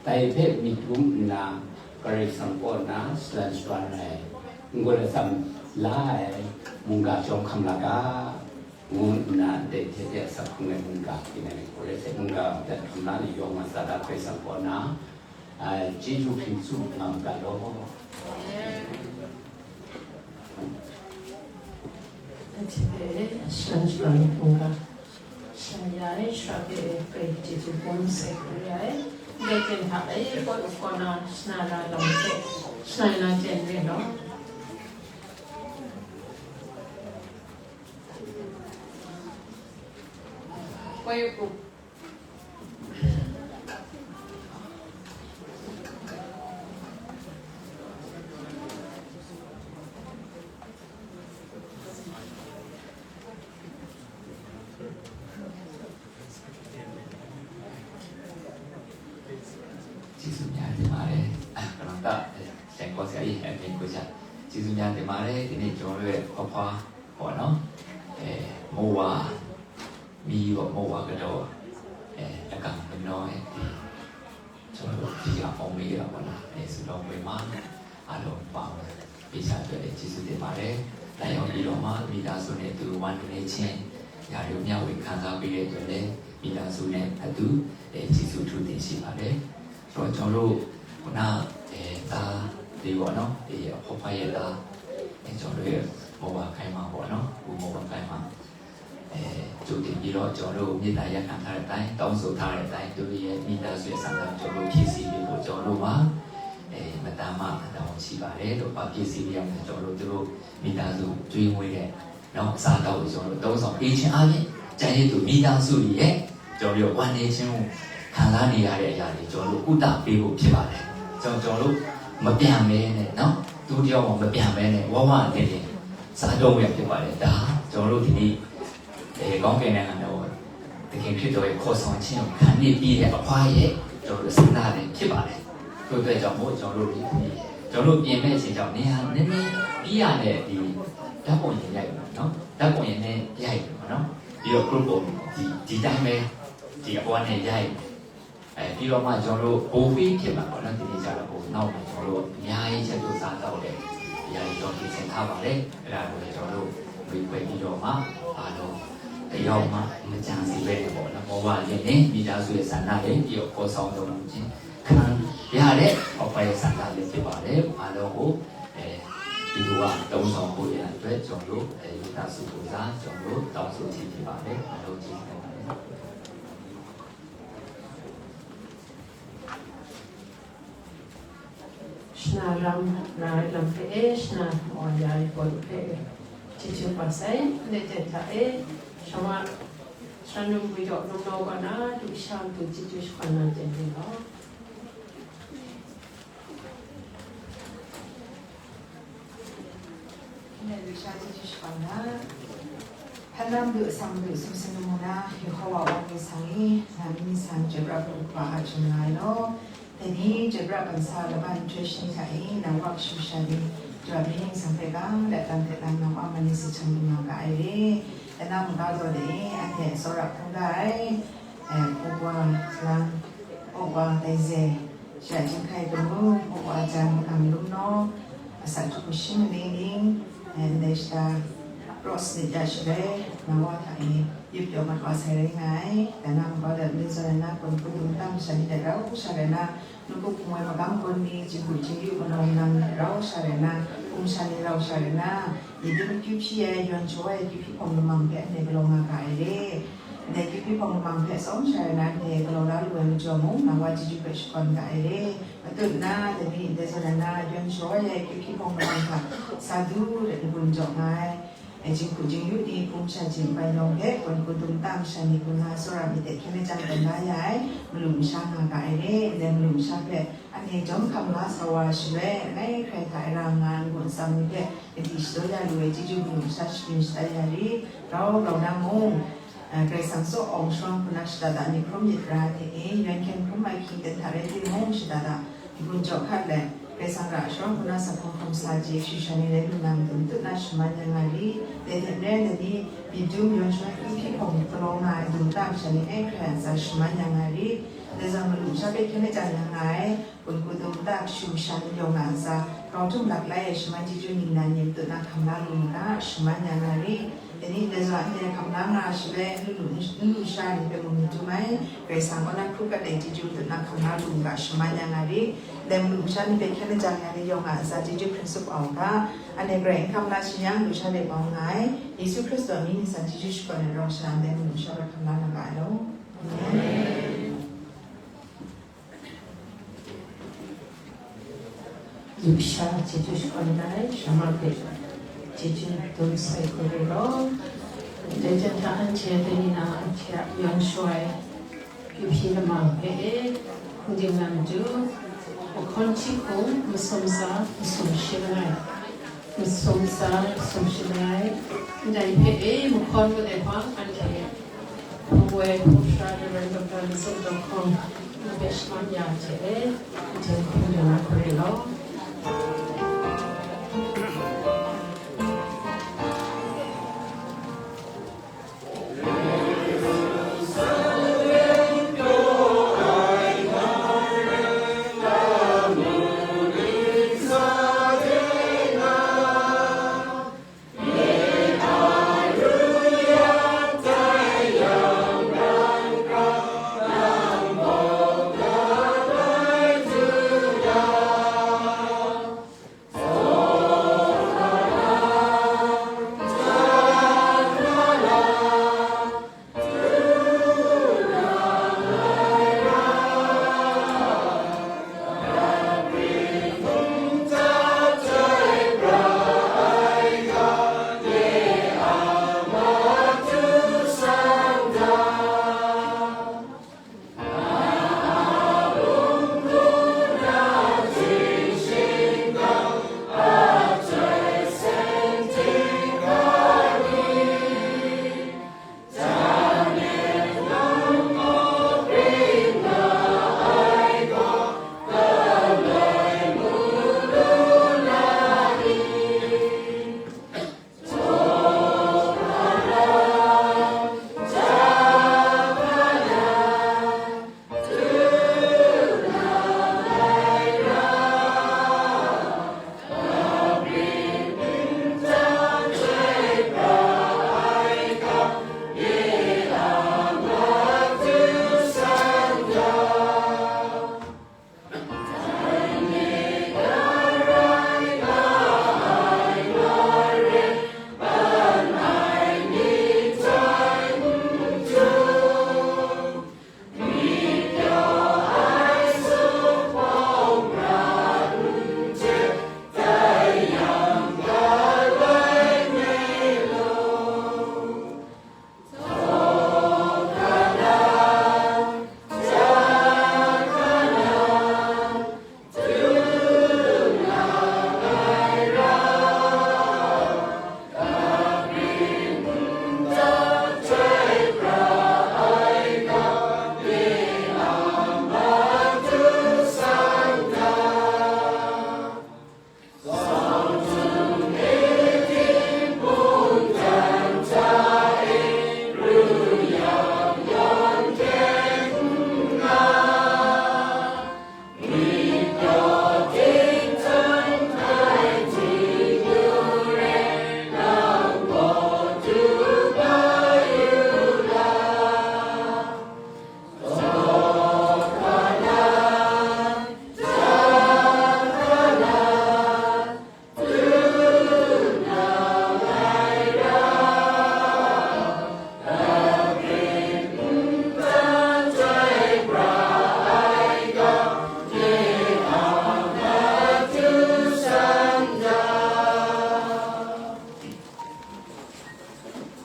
Dai hpe myit dum nna, Karai Kasang kaw na shalan shaban ai, n-gun atsam la ai mungga chyawm hkam la ga, ngu nna ndai hte de asak hkrung ai mungga, tinang gaw rai sai, mungga dat hkam la ni yawng mat sa da, Karai Kasang kaw na, ai, chyeju hpring tsu nga mu ga law. Amen. Aji e, shalan shaban hkungga, sha ya e, sha hpe e, grai chyeju bawm sai hkru ya e, ndai ten hta e, kaw lu kaw na, shana na lam hte, shana na ten re law. Koi u. ကျေးဇူးများတင်ပါတယ်။ ကျွန်တော်ကအဲပြန်ခေါ်ဆရာကြီးအပြင်ကိုကြာကျေးဇူးများတင်ပါတယ်။ ဒီနေ့ကျွန်တော်တို့ရဲ့ခွာခွာပေါ့နော်။ အဲမိုးဝါမီးပေါ့မိုးဝါကတော့အဲအကောင်မနှောရဲ့ကျွန်တော်တို့ဒီကအောင်မေးရပါလား။ အဲဆိုတော့ဝေမှာအားလုံးပါဝင်ပေးကြတဲ့ကျေးဇူးတင်ပါတယ်။ လာရောက်ပြီးတော့မှမိသားစုနဲ့အတူဝမ်းနည်းခြင်းရာတွေမျှဝေခံစားပေးတဲ့အတွက်လည်းမိသားစုနဲ့အတူအဲကျေးဇူးထူးတင်ရှိပါတယ်။ ဆိုတော့ကျွန်တော်တို့ခုနအဲသားလေးပေါ့နော်။ အဲအဖော်ဖားရဲ့သားအဲကျွန်တော်တို့ရဲ့မော်ဝါခိုင်မှာပေါ့နော်။ ဦးမော်ဝါခိုင်မှာအဲကြိုတင် ပြီးတော့ ကျွန်တော်တို့ မေတ္တာရပ်ခံထားတဲ့အတိုင်း တောင်းဆိုထားတဲ့အတိုင်း သူတို့ရဲ့မိသားစုရဲ့ဆန္ဒကို ကျွန်တော်တို့ ဖြည့်ဆည်းပေးဖို့ ကျွန်တော်တို့မှာ အဲ မတန်မှ အတာဝန်ရှိပါတယ်လို့ ဘာဖြည့်ဆည်းပေးရမလဲ ကျွန်တော်တို့ သူတို့မိသားစု ကျွေးမွေးတဲ့ နော် အစားအသောက်ကို ကျွန်တော်တို့ သုံးဆောင်ပေးခြင်းအားဖြင့် ကျန်ရစ်သူမိသားစုတွေရဲ့ ကျွန်တော်တို့ ဝမ်းနည်းခြင်းကို ခံစားနေရတဲ့အရာတွေ ကျွန်တော်တို့ ကုသပေးဖို့ ဖြစ်ပါတယ်။ ကျွန်တော် ကျွန်တော်တို့ မပြန်ဘဲနဲ့ နော် သူတယောက်မှ မပြန်ဘဲနဲ့ ဝဝနဲ့ စားသုံးရဖြစ်ပါတယ်။ ဒါ ကျွန်တော်တို့ ဒီနေ့ အဲ ကောင်းကင်နိုင်ငံတော် သခင်ခရစ်တော်ရဲ့ ခေါ်ဆောင်ခြင်းကို ခံနေပြီးတဲ့ အခွင့်အရေး ကျွန်တော်တို့ ဆန္ဒလည်း ဖြစ်ပါတယ်။ ထို့အတွက်ကြောင့်မို့ ကျွန်တော်တို့ ဒီနေ့ ကျွန်တော်တို့ ပြင်မဲ့ခြင်းကြောင့် နေရာနည်းနည်း ပြီးရတဲ့ ဒီဓာတ်ပုံရရိုက်ပါနော်။ ဓာတ်ပုံရနဲ့ ရိုက်ပါနော်။ ပြီးတော့ group ပုံ ဒီ ဒီတိုင်းပဲ ဒီအပေါ်နဲ့ ရိုက် အဲ ပြီးတော့မှ ကျွန်တော်တို့ ဘိုးပေးဖြစ်မှာပေါ့နော်။ ဒီနေ့ကျတော့ ဟိုနောက်မှာ ကျွန်တော်တို့ အများကြီး ချက်တို့စားတော့တဲ့ အရာတွေ ကျွန်တော် ပြင်ဆင်ထားပါတယ်။ အဲ့ဒါကိုလည်း ကျွန်တော်တို့ ဝေခွဲပြီးတော့မှ အားလုံး တစ်ယောက်မှ မကျန်စေဘဲနဲ့ပေါ့နော်။ မောဘလင်နဲ့ မိသားစုရဲ့ဆန္ဒလည်း ပြီးတော့ ခေါ်ဆောင်တော်မူခြင်း ခံရတဲ့ အခွင့်အရေးဆန္ဒလည်း ဖြစ်ပါတယ်။ အားလုံးကို အဲ ဒီလိုက သုံးဆောင်ဖို့ရန်အတွက် ကျွန်တော်တို့ အဲ မိသားစုကိုယ်စား ကျွန်တော်တို့ တောင်းဆိုခြင်း ဖြစ်ပါတယ်။ အားလုံး ကျေးဇူးတင်ပါတယ်။ ရှနာရမ်နာရမ်ဖဲအဲရှနာမော်ယာရီပေါ်ဖဲအဲချီချီပါဆိုင် လက်ထက်ထားအဲ ရှမရှနုံဝီတော့ နုံတော့ကနာ ဒုရှမ်ဒုချီချီရှခနာတဲ့နေတော့ Hpyen lam du, atsam du, sumsing lamu na, Yehowa wa mi sang i, na myit mi san chyoi pra hkrup hkrup ai hkrum nga ai law. Dai ni chyoi pra ban sa laban nhtoi shani hta e, na wa kashu kasha ni, daw myit ning sang hpe ga, letdan hte lang na wa man ni si htam lu nga ga ai re. Dai na mung ga gaw dai e, anhte tsawra hkrum ga ai, e, hpawk wa, lang, hpawk wa, dai ze, Shara chyinghkai damu, hpawk wa jan, ang lum naw, asak htuk mashi maning ning, eh, ndai shata raw sanit ya shaloi, na wa hta e, yup pyaw mat wa sai rai nga ai. Dai na mung gaw, dai ndai zawn rai na, kun hku dum tam masha ni dai rau sha rai na, nawku hpung ai magam gawn ni, jinghku jingyu malawng nang ni rau sha rai na, hpung sha ni rau sha rai na, myit dum akyu hpyi ai, yawn shaw ai akyu hpyi hpawng lamang hpe anhte galaw nga ga ai re. Ndai akyu hpyi hpawng lamang hpe tsawm sha rai na, anhte galaw la lu ai majaw mung, na wa chyeju hpe shakawn ga ai re. Matut nna, dai ni ndai zawn rai na, yawn shaw ai akyu hpyi hpawng lamang hta sa du let, n-gun jaw nga ai. Ai jinghku jingyu ni, hpung sha jin bai nawng hpe, gawn hku dum tam sha ni hkrum nga, tsawra myit hte hkyen ai jang tawn la ya ai, malu masha nga ga ai re. Ndai malu masha hpe, anhte jawm hkam la sa wa shaloi, langai hkrai hta e ra nga ai n-gun atsam ni hpe, gadi shadaw ya lu ai chyeju malu masha shagrin shatai ya rit, grau grau na mung, eh, Karai Kasang tsaw awng sharawng hku na shada da ni hkrum myit ra ai hte e, yawng hkyen hkrum ai hkying ten hta rai timung, shada da n-gun jaw hkat let, Karai Kasang ra sharawng hku na sa hkawm hkawm sa chye kashu kasha ni rai lu na matu matut na shaman ya nga rit. Dai hte maren dai ni, myit dum yawn shaw ai akyu hpyi hpawng galaw nga ai dum tam sha ni e hkrai ntsa shaman ya nga rit. Dai zawn malu masha hpe hkyen lajang ya nga ai, Kun hku dum ta kashu kasha ni yawng a ntsa, grau htum lak lai e shaman chyeju ningnan ni matut na hkam la lu mu ga, shaman ya nga ri. Dai ni dai zawn anhte hkam la nga ai shaloi, n lu, n lu sha ni hpe mung n dum ai, Karai Kasang kaw na hkrup kat ai chyeju matut na hkam la lu mu ga, shaman ya nga ri. Dai malu masha ni hpe hkyen lajang ya ni yawng a ntsa chyeju hpring tsup au ga, anhte Karai n hkam la shi yang, lusha de bau nga ai, Yesu Hkristu a mying ningsang chyeju shakawn ai rau sha, ndai malu masha hpe hkam la na ga ai law. Amen. Lusha chyeju shakawn ai, shaman hpe chyeju dum sai hku ru law. Dai jan hta anhte dai ni na anhte a yang shaw ai, akyu hpyi lamang hpe e, n ding na matu, mahkawn hti hkung, masum tsa, masum shi langai, masum tsa, masum shi langai, ndai hpe e, mahkawn mat ai hpang anhte Hpung woi hpung sha Reverend Doctor Lizuk Dawhkawng, nang hpe shaman ya hte e, nhteng hpung yu na hku ri law.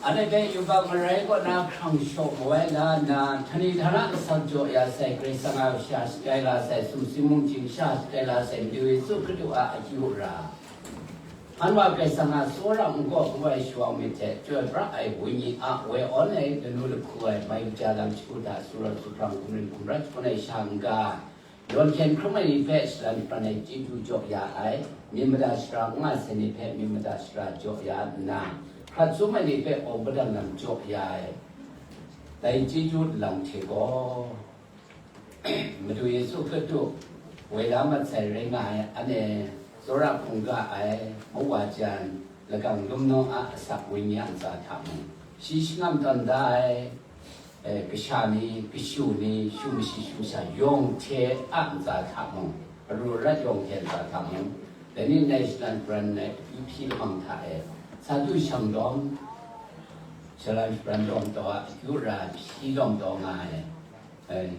Anhte hpe yubak marai kaw na hkrang shaw mawai la nna, htani htana asak jaw ya sai, Karai Kasang a kasha shatai la sai, sumsing mungchying sha shatai la sai, Madu Yesu Hkristu a akyu ra, Hpan wa Karai Kasang a tsawra nkaw kaba ai shawng myit hte, chyoi pra ai Wenyi a woi awn ai lanu lahku ai mai kaja lam shagu hta, sura suprang hkum rin hkum rai shagun ai sha n-ga, yawn hkyen hkrum ai ni hpe shalan pran ai chyeju jaw ya ai, myit mada shara n nga sai ni hpe myit mada shara jaw ya nna, hkrat sum ai ni hpe awng padang lam jaw ya ai, dai chyeju lang hte gaw, Madu Yesu Hkristu woi la mat sai rai nga ai, anhte tsawra hkungga ai, mawa jan, lagang lum nawng a asak Wenyi a ntsa hta mung, shi shangang tawn da ai, eh, kasha ni, kashu ni, shu mashi shu masha yawng hte a ntsa hta mung, aru arat yawng hte ntsa hta mung, dai ni nai shalan pran ai akyu hpyi lahkawng hta e, sa du shang dawm, shalan pran dawm taw a akyu ra hpyi dawm taw nga ai, eh,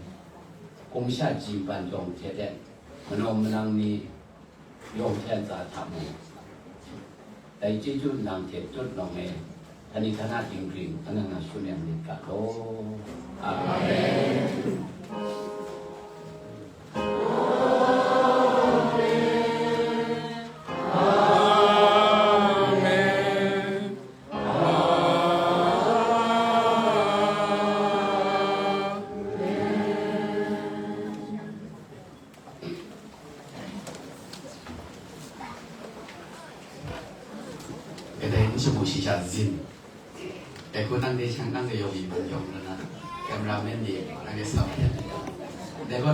kungsha ji ban yawng hte de, manaw manang ni yawng hte ntsa hta mung, dai chyeju nang hte tut nawng e, htani htana dinghpring anang a shun yang myit ga law. Amen. Amen. Kadai n shamu shi sha zin. Dai hku nang de shang nang de yawng mi man yawng na na. Cameraman ni nang de sam hten. Dai gaw